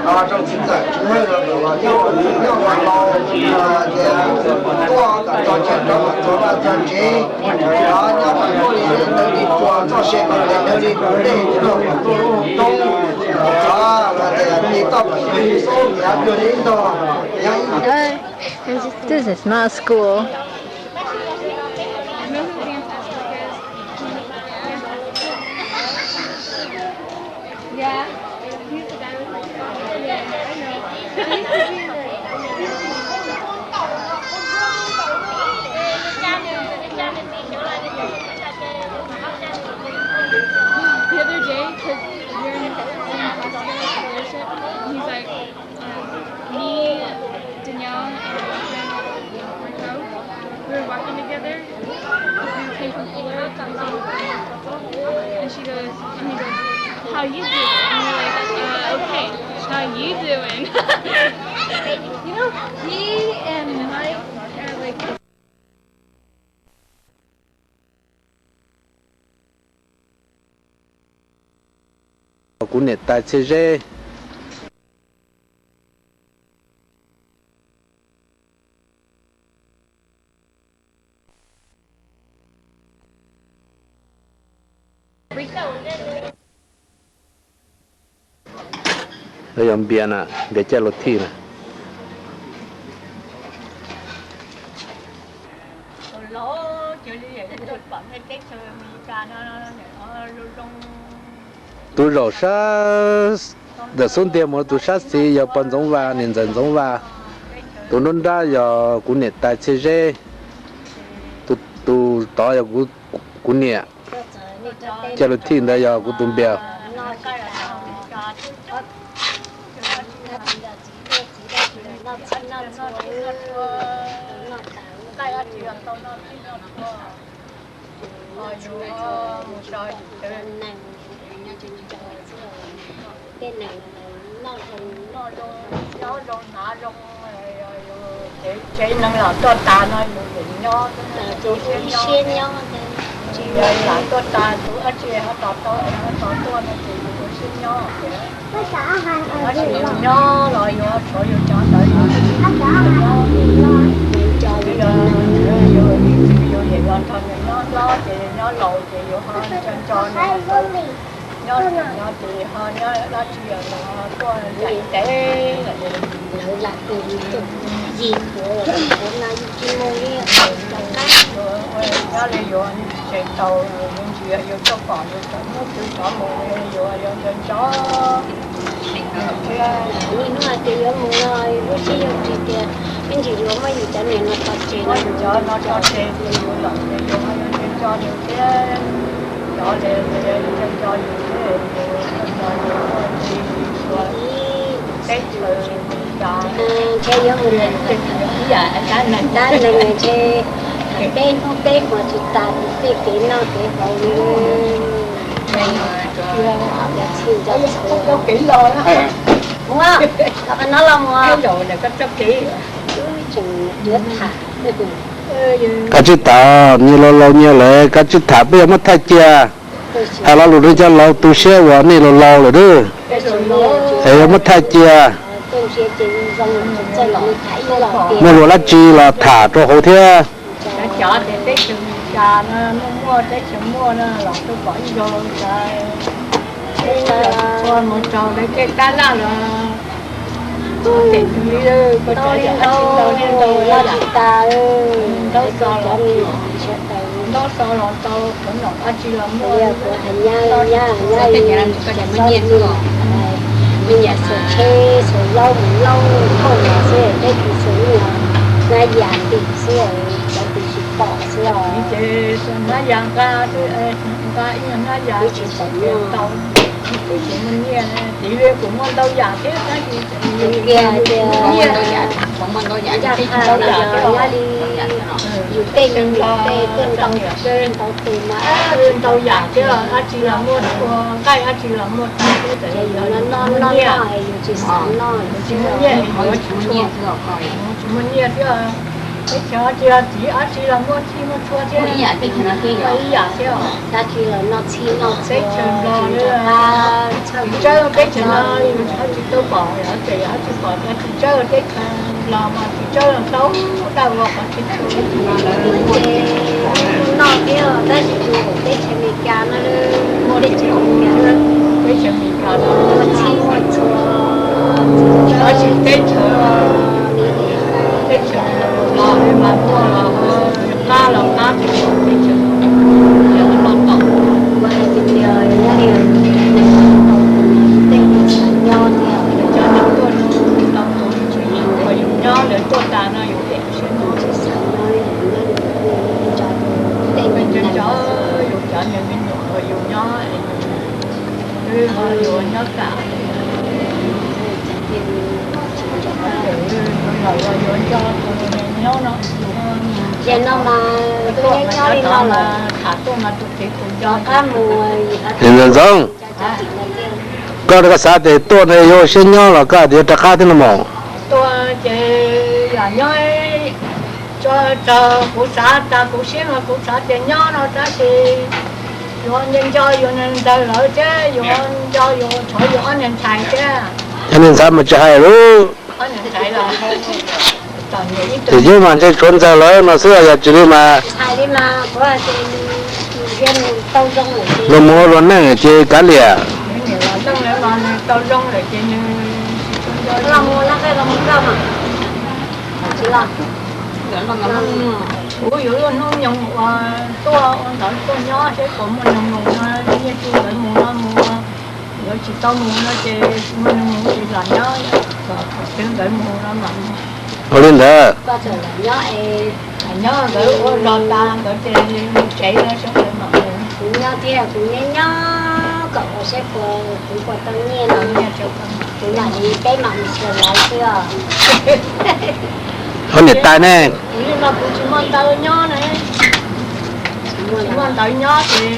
Rau txiv ntxawm Tsis Hawj los nyob ua laus, tuaj kom txog chaw rau kom txog vaj txog tsev, nyob kom muaj li ntawd li tsuas txoj sia kom ntev dhawv li tus dej, nyob kom txog roob, txog tias li toj xub ntiav dua li ntog. This is not school. Yeah. The other day, because we're in, in hospital for worship, and he's like, um, me, Danielle, and my friend Rico, we were walking together. And she goes, and he goes, "How you doing?" And we're like, "Uh, okay. How you doing?" You know, he and Mike are like Kuv niam tais Txhiaj Zeb. Yog npias na, npias caij luv thij na. Tus zaum sab ntawm xub ntiag mus tus sab xis yog pog Ntxoov Vaj, niam ntxawm Ntxoov Vaj. Tus nruab nrab yog kuv niam tais Txhiaj Zeb. Tus tod yog kuv niam. Caij luv thij ntawd yog kuv tus npias. Tej neeg noj zoo, nyob zoo hnav zoo, tsev neeg lam tuaj tas no yus yeej nyob, ces ua ib siab nyob. Lam tuaj tas tus dab tsi ho tos tau ho tos tuaj no ces yus ua siab nyob. Tab sis yus nyob los yus tshuav yus cov ntawd yus nyob, yus yem los nrog nws nyob hlob ces nyob laus ces yus ho nco nco nws, nyob no ces ho nyob dab tsi los tuaj ncaim ntev. Lawv lam tus yig tuav, tuav no yus tsis mus li, rov qab. Nyob li yus tseem tau, yus ntsia yus tuaj pom yus cov hnub twg rov mus li yus yus nco nco. Niaj hnub hais tias yuav mus no lub siab yuav ris tias ib ntsis yuav muab yus cov niam no tso tseg, muab yus cov no tso tseg, yus los ces yus ho yuav nco nco nws thiab, cov li nco nco yus thiab, yus nco nco yus ua tsis tshua teb chaws Meskas. Ntshe yuav mus dab neeg ntshe peb hnub peb hmo tsis tas tej kev noj kev haus li. Mus, qhov no los mus. Tseem yuav tham. Kav tsij tham, nyias laus laus nyias lawm, kav tsij tham, peb yuav muab thaij cia. Hais lo lus rau cov laus tu siab uas nej laus laus lawm, es yuav muab thaij cia. Muaj lus dab tsi los tham rau hauv thiab. Cov teb chaws Meskas no muaj muaj teb chaws muaj no los tuaj pom ib zaug, ua mus raug lawv tej tab laj los tes tus li, ua tau li ntau, ntau tsis tas, ntau xo los, ntau xo los tau, qhov nom dab tsi los muaj. Me nyuam xuas tsheb xuas laub mus laub thauj los xwb, peb tus xuas ib nyuag hnab yas tim xwb, cov tus tsis pom xwb os. Ces xuas hnab yas nqa xwb, nqa ib nyuag hnab yas tsis txawm noj. Kuv muaj nyiaj, kuv muaj ntau yam thiab tab sis tus kiag tias ncaj qha los yog nyob li yus tej me nyuam tej tuaj ntau ntau tus mas ntau yam thiab, dab tsi los muaj, nqaij dab tsi los muaj tag thiab, ces yus noj noj noj yus tsis xav noj, yus tsis muaj nyiaj, tsis muaj nyiaj thiab. Teb chaws tsis yog txiv dab tsi los muaj txhij muaj txhua thiab, ib yam thiab. Teb chaws Nplog, tsis tsawg teb chaws no yus tsis tau pom, yog tsis pom, tsis tsawg teb chaws Nplog mas tsis tsawg, tau daj ua qhov txhia txhua no thiab, tab sis teb chaws Amelikas no, teb chaws Amelikas no muaj txhij muaj txhua, tab sis teb chaws, teb chaws Nplog mas muaj los qab los qab teb chaws, yog los tom, ua hais tias nyob li tej nyob thiab, cov neeg tuaj tau tus tsis yus uas yus nyob lawv tuaj tas no yus pem siab no, tej nco yus cov neeg me nyuam uas yus nyob, wb ho yuav nyob kam, los yuav nco tus nyob no, tuaj mas nyob tod mas tham tuaj mas tus txiv tus nco qab mus. Ntxoov, koj, koj xav tias tuaj no yuav ua siab nyob los koj hais tias yuav rov qab thiab no mas? Tuaj ces lam nyob, tso raws kuv xav, tas kuv siab mas kuv xav tias nyob no tab sis yuav nco yus niag ntxawg lawv thiab yuav nco yus, tshuav yus ob niag ntxhais thiab. Yog niag ntxhais mas tsis hais lub, ces yeej mas ntshe tshuav ntxawg lawv no xwb, yog tsis li mas luag mus ua luag neej ces kav liam. Kuv yuav lub hnub nyoog uas tuaj ua ntawv tuaj nyob seb puas muaj neeg mus no, nyiaj txiag nkawd mus no mus, yuav tsis tau mus no ces tsis muaj neeg mus ces lam nyob, kom twb nkawd mus no mam mus. Ua li ntawd, nyob nkawd ua zog tas nkawd ces mus tsev no seb nkawd mam mus. Kuv nyob thiab kuv nyob nyob kom ua seb puas, kuv puas tau nyiaj no, kuv mam li peb mam mus xyuas lawv xwb os. Ua niam tais ne, kuv tsis muaj ntawv nyob na, tsis muaj ntawv nyob ces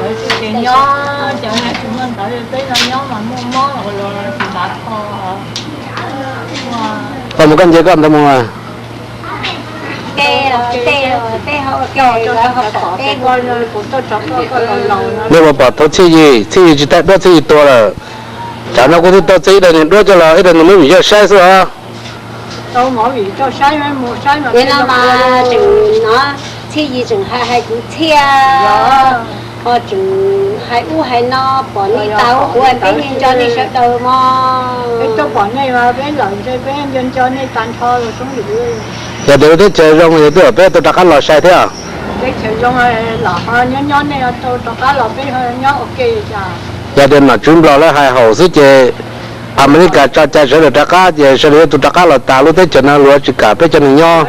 lawv tsis nyob, cov tsis muaj ntawv peb no nyob mas muaj mob los tsis ntav kho. Koj mus koj nce koj ntawd mus. Nej puas pom thaum txhiaj yim, txhiaj yim tsis tag duab txhiaj yim tuag lawm. Tsam no kuv twb tau txib ib daim niag duab coj los ib daim niag movie coj saib xwb os. Txhiaj yim tseem hais hais kuv txhiaj, ho tseem hais ub hais no, pom nej tas ub kuv hais peb nco nej sawv daws mog. Peb tuaj pom nej mas peb lawm ntshe peb nco nco nej tag nrho los soob li. Yog tias lub teb chaws zoo yog twb peb tau rov qab los sai thiab. Teb chaws zoo los ho nyob nyob nej tau rov qab los peb ho nyob ua ke cas. Yog tias nom tswv Nplog lawv hais haum xwb ces Amelikas tso cai sawv daws rov qab ces sawv daws yuav tau rov qab los tas lub teb chaws no, luag tsis kam peb cov neeg nyob,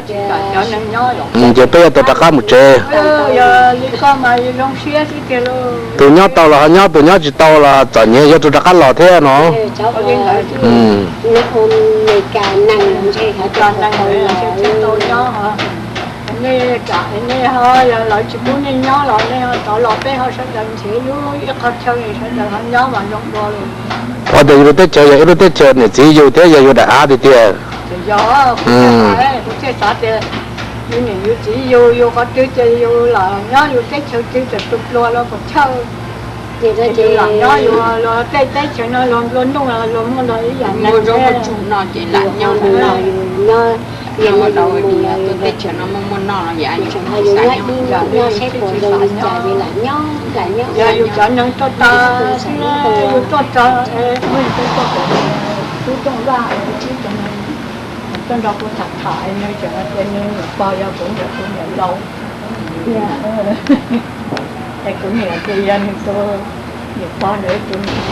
ces peb yuav tau rov qab mus tsev. Tus nyob tau los ho nyob, tus nyob tsis tau los txom nyem yuav tau rov qab los thiab no. Nej, lawv tsis pub nej nyob los nej ho rov los, peb ho sawv daws nrhiav ib qho chaw sawv daws ho nyob mas zoo dua li. Ua tias yus lub teb chaws yog ib lub teb chaws niam txiv yus thiab yog yus daim av tiag tiag. Yog, kuv thiaj xav tias yus niam yus txiv yus, yus qhov twg ces yus los nyob, yus teb chaws twg txawm tu nplua los puas chawj. Ces yus los nyob yus, luag tej teb chaws no luag nplua nuj, luag muaj luag ib yam neeg no ces lam nyob. Yog ua teb chaws no muaj muaj noj los yus tsis xav nyob. Yog yus cov neeg tuaj tag, yus tuaj tag, tub Tooj Vaj, tub Tooj, tuaj nrog kuv tham tham, nws tseem hais tias nws niam pog yog kuv niam, kuv niam laus. Es kuv niam ces yog nws tus niam pog ntawd tus niam.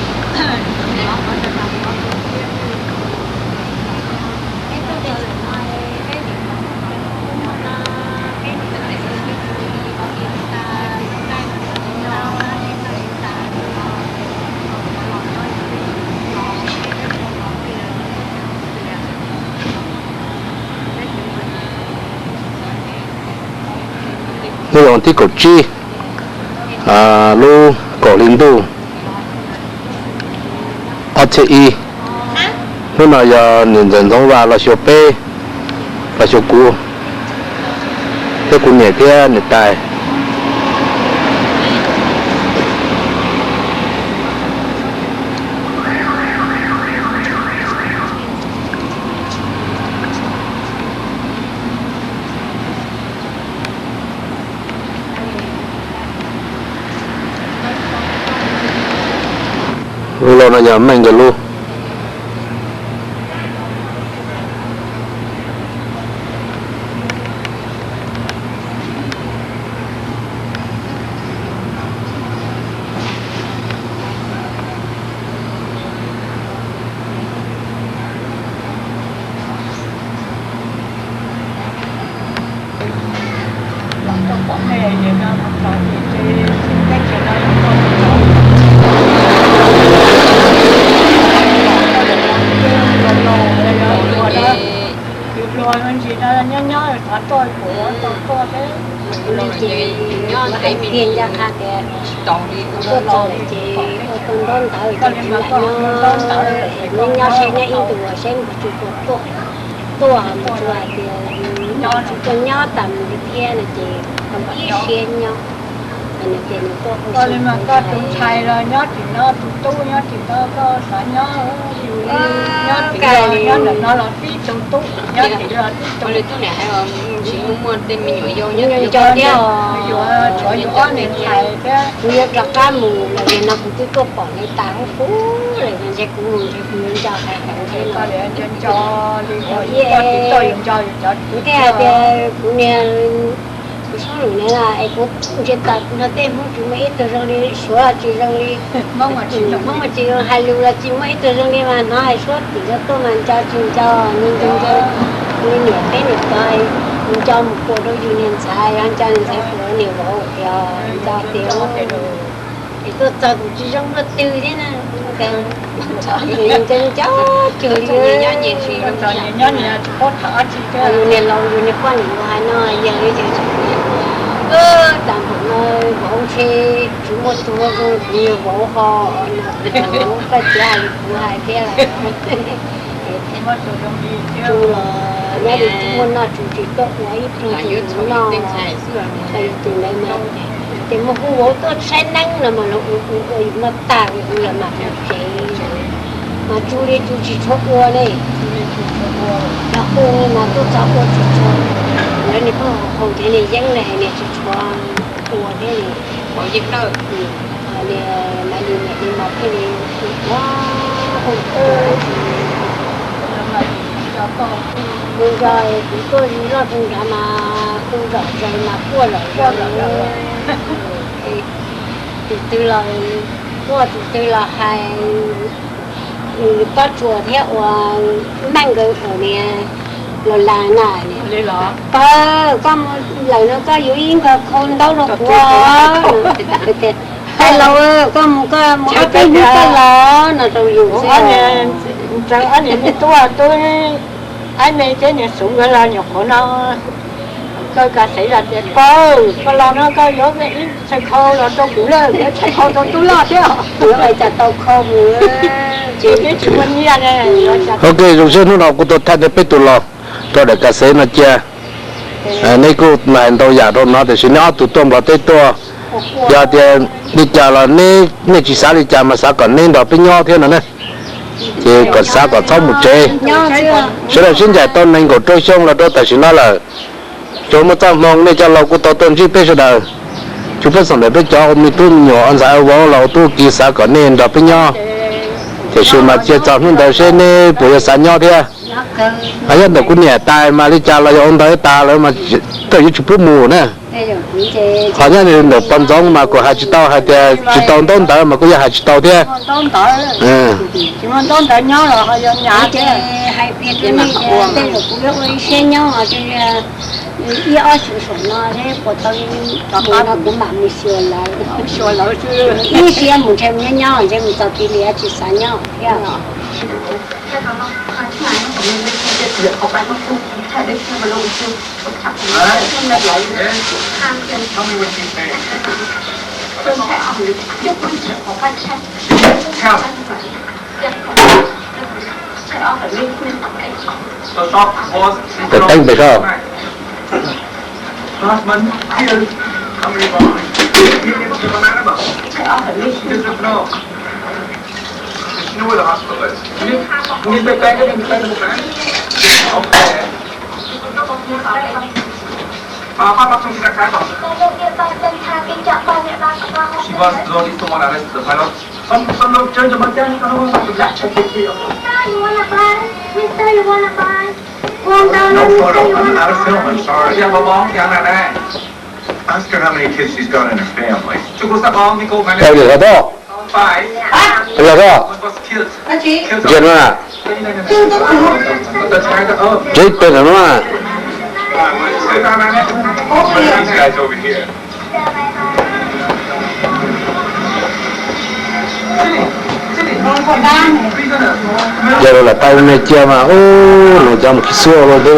Hnub vas thib kaum tsib lub kaum hli ntuj ob txhiab ib. Hnub no yog niam ntxawm Ntxoov Vaj los xyuas peb, Pas xyuas kuv thiab kuv niam thiab niam tais. Lub lauj no yog Meej nkawd lub. Nyob nyob ces tuaj txog lawm ces ua tau ntaub ntawv ces tsis lam nyob, neb nyob seb neb ib ntus seb nws tsis tuaj, tuaj mus tsuas hais tias tsis tuaj nyob tas mus li thiab no ces ib siab nyob. Ces nws tuaj ua li mas koj tus ntxhais los nyob tim no, tus tub nyob tim no, koj xav nyob, nyob tim no, nyob ntawm no los tib tus tub, nyob tim no tib tus. Nco thiab os, yuav tsov yuav ob niag ntxhais thiab. Kuv yuav rov qab mus los yog no kuv twb tuaj pom nws tas huv huv lawm, ntshe kuv mus ntshe kuv yuav nco hais tias ntshe no. Kuv thiaj hais tias kuv niag, kuv sab lus na es kuv ntshe tas kuv nrog tej Hmoob tsis muaj ib tug zoo li, Suav los tsis zoo li, Hmoob mas tsis zoo, hais lus los tsis muaj ib tug zoo li mas hnov hais suab tim no tuaj mas nco tsis nco, nco nco, nco niam peb niam tov, nco mus puas rau yus niag ntxhais, nco niag ntxhais puas niag vauv, nco tias es tuaj txog kuv tsis zoo luaj twg thiab na. Nco nco cuag li, nyob niag laus yus niag poj niam yus hais no yog li cas, tas npaum no vauv ntshe tsis muaj tus zoo kuv niag vauv ho, koj txiv hais li kuv hais thiab. Tsu los nyob li muaj noj tsu tsis tuaj ua ib pluag tus noj, yus tus ntawd mas ces muaj hu vauv tuaj saib neeb no mas los ua ua yus noj tag ua yus los mam mus tsev. Mas tsu li tsu tsis tshua ua ne, los hu mas tuaj txog ua tsis tshua, lawv niag pog haus thiab niag yeeb li hais niag tsis tshua ua thiab li. Niag Maiv Lis niam li mas thiaj li ua hu, hu nco kuv tuaj zoo loj zoo nrad mas hu zom zaws mas quaj zom zaws. Tus twg los quaj, tus twg los hais. Nws pob tsuas thiab ua Meej nkawd ua niag los las na, pawg koj mus lawm no koj yuav ib nkawd khau ntaub rau kuv os. Hais laus, koj mus koj mus ob peb hnub koj los no rau yus xwb. Ob niag me tub tub, Aib Me thiab niag Xub nkawd los nyuam qhuav no, koj Ka Xev los tias pawg koj los no koj yuav ib txhais khau los rau kuv lawm, yuav txhais khau rau tub loj thiab. Yuav ua cas tau khau mus. Ok, zoo siab hnub no kuv tau thaij nej peb tus los rau daim Ka Xev no cia. Neb kuj hais ntau yam rau no tiam sis neb ob tug tuaj Nplog teb tuaj, yog tias li cas los nej tsis xav li cas mas xav kom neb nrog peb nyob thiab no na. Ces kom xav kom txhob mus tsev. Sawv daws sib ncaim tau nees nkaum rau xyoo los rau tam sim no lawm. Tsuas muaj txoj hmoo nej cov laus kuj tau tuaj ntsib peb sawv daws. Tsuas peb xeem ntawm peb cov me tub me nyuam ntxhais vauv los ua tub ua ki xav kom nej nrog peb nyob. Tiam sis mas cia txog hnub ntawd seb neb puas yuav xav nyob thiab. Ho nyob ntawm kuv niam tais mas li cas los yog ua ntawd tas lawm mas koj yuav tsis pub mus na. Ho nyob ntawm pog Ntxoov mas kuv hais tsis tau, hais tias tsis tau ntaub ntawv mas kuj yog hais tsis tau thiab. Ib ob xyoo saum no kuv mam mus xyuas lawv, ib siab mus ntshe mus nyob nyob ntshe mus txog tid li tsis xav nyob thiab. Teeb pes sab. Ask her how many kids she's got in her family. Tau li qhov tau. Los tau. Ntsia no na. Ntsia ib pe ntawm no na. These guys over here. Yog lawv lam tau me cia mas ub, lawv cov mus khi xuaj los thiab.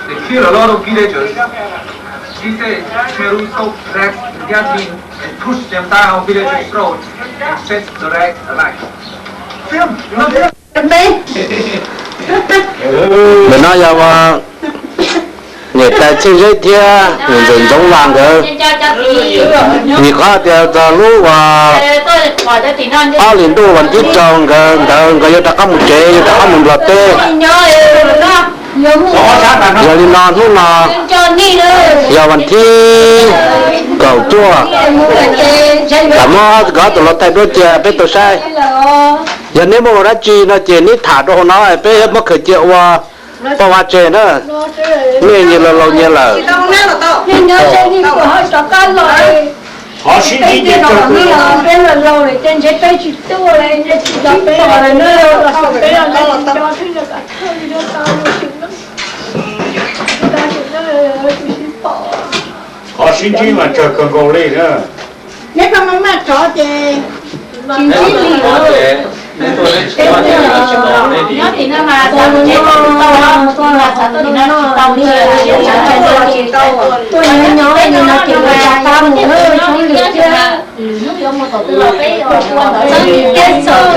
They killed a lot of villagers. She said Shmeru soaked rags in jasmine and pushed them down villagers' throats and set the rags alight. Ntawm no yog niam tais Txhiaj Zeb thiab niam ntxawm Ntxoov Vaj nkawd. Vim qhov tias txog lub uas ob hlis ntuj vas thib rau nkawd ntawd nkawd yuav rov qab mus tsev, yuav rov qab mus Nplog teb. Yog li no hnub no yog vas thib kaum cuaj, tham muab nkawd ob tug los thaij duab cia peb tau saib. Yog neb muaj dab tsi no ces neb tham rau hauv no peb muab khaws cia ua paj vab tseg na. Nej nyias laus laus nyias lawm. Qhov sib ntsib mas tsawg kawg nkaus li na. Neb pheej maj maj rov ces tsis ntsib li. Nyob tim no mas xav mus tsev tsis tau, xav tuaj tim no tsis tau li. Tuaj nyob nyob li no ces yuav rov qab mus lwm xyoo thiab. Hnub yuav mus thaum twg los peb ua ntawd, txhob tiv teb txhaum,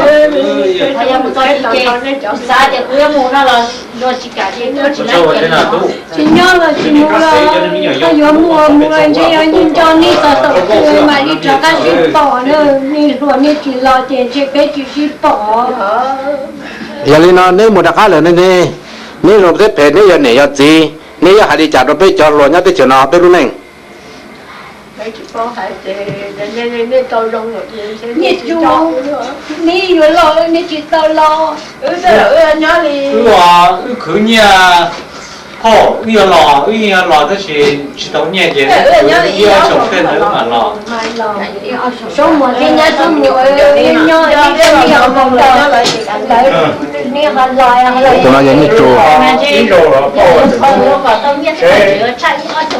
yog mus txog tid ces kuv xav tias kuv yuav mus no los luag tsis kam ces kuv tsis laib tias. Tsis nyob los tsis mus los, koj yuav mus mus ntshe yuav nco nco nej txog thaum twg mam li rov qab sib pom na. Nej hluas nej tsis los ces ntshe peb tsis sib pom. Yog li no neb mus rov qab lawm ne, neb zoo thiab phem, neb yog niam yog txiv, neb yuav hais li cas rau peb cov hluas nyob teb chaws no peb lub neej? Nyiaj Tsu, neb yuav los neb tsis tau los. Wb, wb khwv nyiaj, phauj, wb yuav los, wb yeej yuav los tab sis tsis tau nyiaj ces wb khwv ib ob xyoos tej ntawd wb mam los. Soob Muas thiab Nyab Soob Muas nyob ib co neb ho los, lawv, neb ho los. Tus no yog Nyiaj Tsu.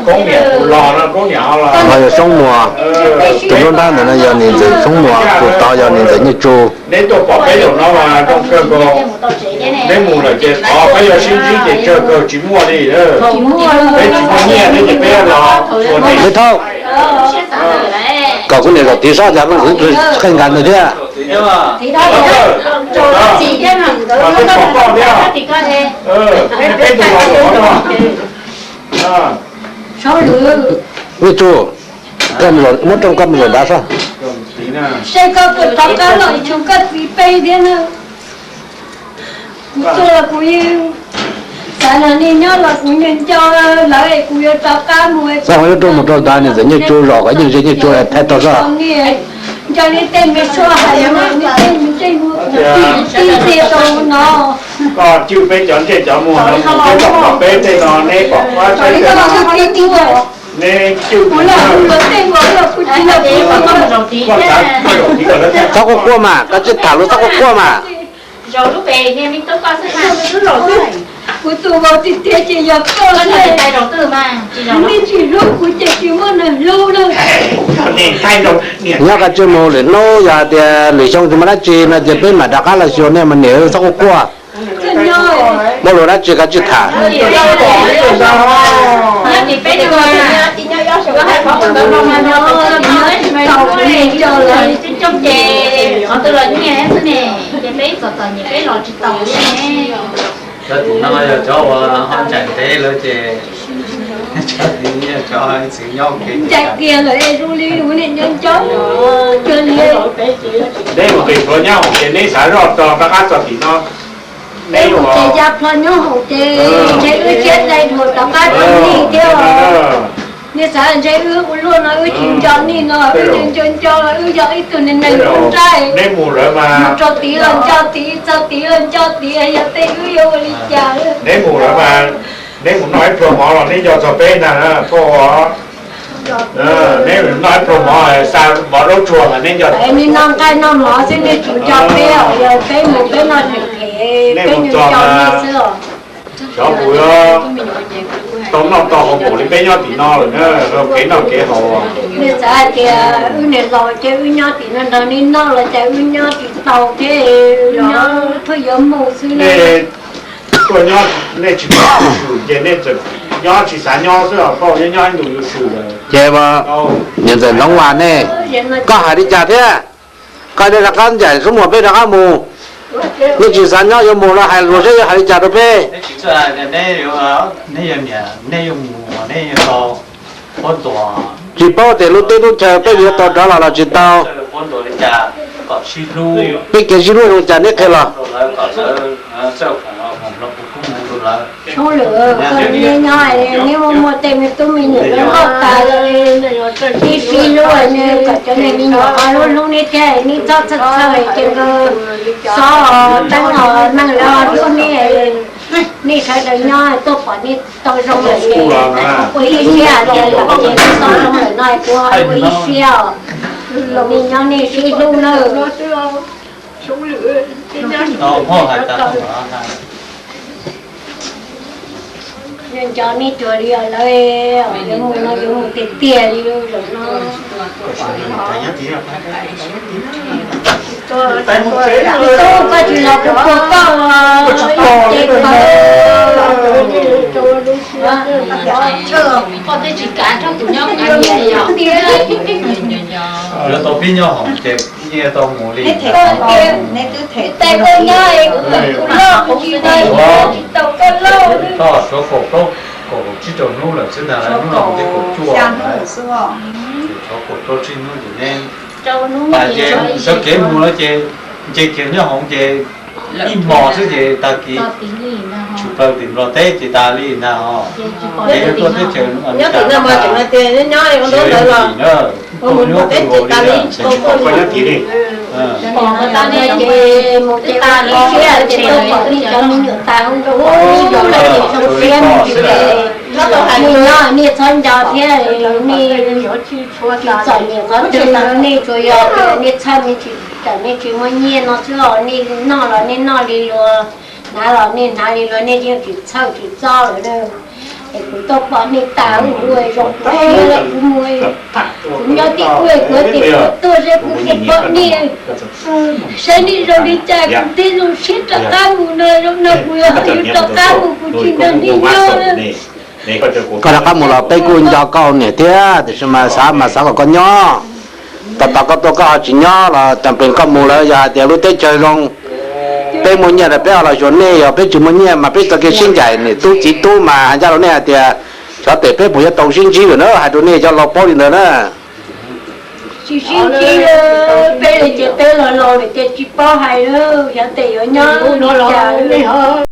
Koob niam los no, Koob niam los. Ho yog Soob Muas, tus nruab nrab ntawm no yog niam ntxawm Soob Muas, tus tod yog niam ntxawm Nyiaj Tsu. Neb tuaj pom peb zaum no mas zoo kawg nkaus. Neb mus lawm ces qhov peb yuav sib ntsib ces tsawg kawg tsis muaj li. Peb tsis muaj nyiaj thiab ces peb los ua neb. Thauj, kom kuv niam zaum tiv sob cas qeej nkas nws thiab. Nyiaj Tsu, muab rooj koj mus zaum nrad sob. Seb koj puas rov qab los ib tug koj txiv peb thiab na. Kuv tuaj los kuv yeej xav nrog nej nyob los kuv nco nco lawv es kuv yuav rov qab mus. Xav ua lub rooj mus rau ntawd, niam ntxawm Nyiaj Tsu zaum kom yeej ze Nyiaj Tsu thaij tau sob. Nco nej tej me sua hais no, nej tej me ntsej muag kuv tib tib tiag rau no. Koj cwj peb cov ntsej cov muag no mus peb zaum no peb tej no neb pom qab saib. Neb cwj kuv los kuv tsis los kuv. Txhob quaj quaj mas, koj tsis tham lus txhob quaj quaj mas. Zaum lub pem niag me tub koj xwb mas. Kuv tus vauv tiag tiag ces yog koj. Nej tsis hlub kuv ces tsis muaj neeg hlub na. Nyob qab tsij mus lwm hnub, yog hais tias lwm xyoo tsis muaj dab tsi no ces peb mam rov qab los xyuas nej mas niam, txhob quaj quaj. Muaj lus dab tsi qab tsij tham. Cov tim no yog cov uas ho ncaim ntev lawm ces, cov tim no yog cov txiv nyob ua ke. Ncaim kiag lawm es zoo li niam nco nco cuag li. Neb mus qis plhuav nyob hoom ces neb xav zoj tso rov qab txog tim no. Neb mus ces ya plho nyob hoom ces ntshe wb siab dai dhuas rov qab rau nej thiab. Nej xav ntshe wb ua luaj no wb tsis nco nej no, wb nco nco los wb yog ib tug neeg neeg ua nraim. Neb mus lawm mas mus rau tid los nco tid, txog tid los nco tid, yog tej wb yuav ua li cas? Neb mus lawm mas neb mus noj ib pluag mov los neb nco txog peb ntag na, thauj. Neb noj ib pluag mov xa vov zaub tsuag mas neb nco. Nej noj nqaij noj mov xwb nej tsis nco peb os, yog peb mus peb noj tseem phem, peb nco nej xwb os. Xyov puas yuav tau noj tau haus npaum li peb nyob tim no lawm na, kev noj kev haus. Nej xav hais tias wb niam laus ces wb nyob tim no nrog nej noj los cas wb nyob tsis tau thiab, wb nyob pheej yuav mus xwb na. Nej tuaj nyob nej tsis pom swm ces nej tseem nyob tsis xav nyob xwb os, koj nyob nyob ib ntus yuav swm lawm. Ces niam ntxawm Ntxoov Vas ne, koj hais li cas thiab? Koj nej rov qab ncaim xub muag peb rov qab mus. Nej tsis xav nyob yuav mus no hais lus saib yuav hais li cas rau peb. Tsis paub tias lub teb lub chaw peb yuav tau rov los los tsis tau. Peb kev sib hlub zoo cas neb qhia los. Tshoob lwm, koj neb nyob neb muaj muaj tej me tub me nyuam loj tas, neb sib hlub neb kom cov niag me nyuam ho hlub hlub neb thiab, neb txhob txhawj txhawj ces nkawd xob teeb los neeg lawv ho hlub neb. Nej sawv daws nyob tuaj pom nej tau zoo lawm ces ua ib siab tias lawm ces tau zoo lawm no kuv ua ib siab os. Nej nyob nej sib hlub nawb. Nco nej cuag li os lawv, yuav mus no yuav mus tiag tiag li zaum no. Tub, koj tsis los kuv puag koj ces koj. Koj twb tsis kav rau kuv nyob kuv nyob. Yuav tau pib nyob hoom ces yeej tau mus li. Tais koj nyob es kuv loj kuv tsis tau, tsis tau koj loj. Koj suav kaum plaub kaum tsib rau hnub lawm xwb ntag, hnub no ces kaum cuaj, tshuav kaum rau tsib hnub ces neb, sawv kev mus no ces nce kiag nyob hoom ces ib hmos xwb ces tag kis tshwm plaws tim Nplog teb ces tas li ntag os. Ces tuaj teb chaws nyob tim no mas tseem hais tias nyob ua ntawd los mus pom peb ces tas li. Pom no ces mus ces ua ib siab ces tuaj pom nej cov me nyuam tas hu rau pom nej cov me nyuam zoo siab me ntsis. Nej nyob nej txhob nco thiab, nej tsis txom nyem qhov twg, nej tsuas yog tias nej txhawj nej tsis, tsam nej tsis muaj nyiaj no xwb os. Nej noj los nej noj li luag, hnav los nej hnav li luag, nej yeej tsis txhawj tsis txob lawm na. Es kuv tuaj pom nej tas hu hu zoo kuv, kuv mus, kuv nyob tim ub kuv tias kuv tuaj saib kuv puas pom nej, saib nej zoo li cas kuv thiaj zoo siab rov qab mus no. Zaum no kuv yog yus rov qab mus kuv tsis nrog nej nyob. Koj rov qab mus los peb kuj nco koj niam thiab, tiam sis mas xav mas xav kom koj nyob. Tos tos koj tuaj koj ho tsis nyob los cov pem koj mus lawm, yog hais tias lub teb chaws zoo, peb muaj nyiaj lawm peb ho los xyuas nej, yog peb tsis muaj nyiaj mas peb txoj kev sib ncaim niam tub txiv tub mas hais ncaj rau nej hais tias xyov tes peb puas yuav tau sib ntsib lawm na, hais rau nej cov laus paub li ntawd na. Tsis sib ntsib, peb li ces peb los laus lawm ces tsis paub hais lawm, xyov tes yuav nyob li cas lawm.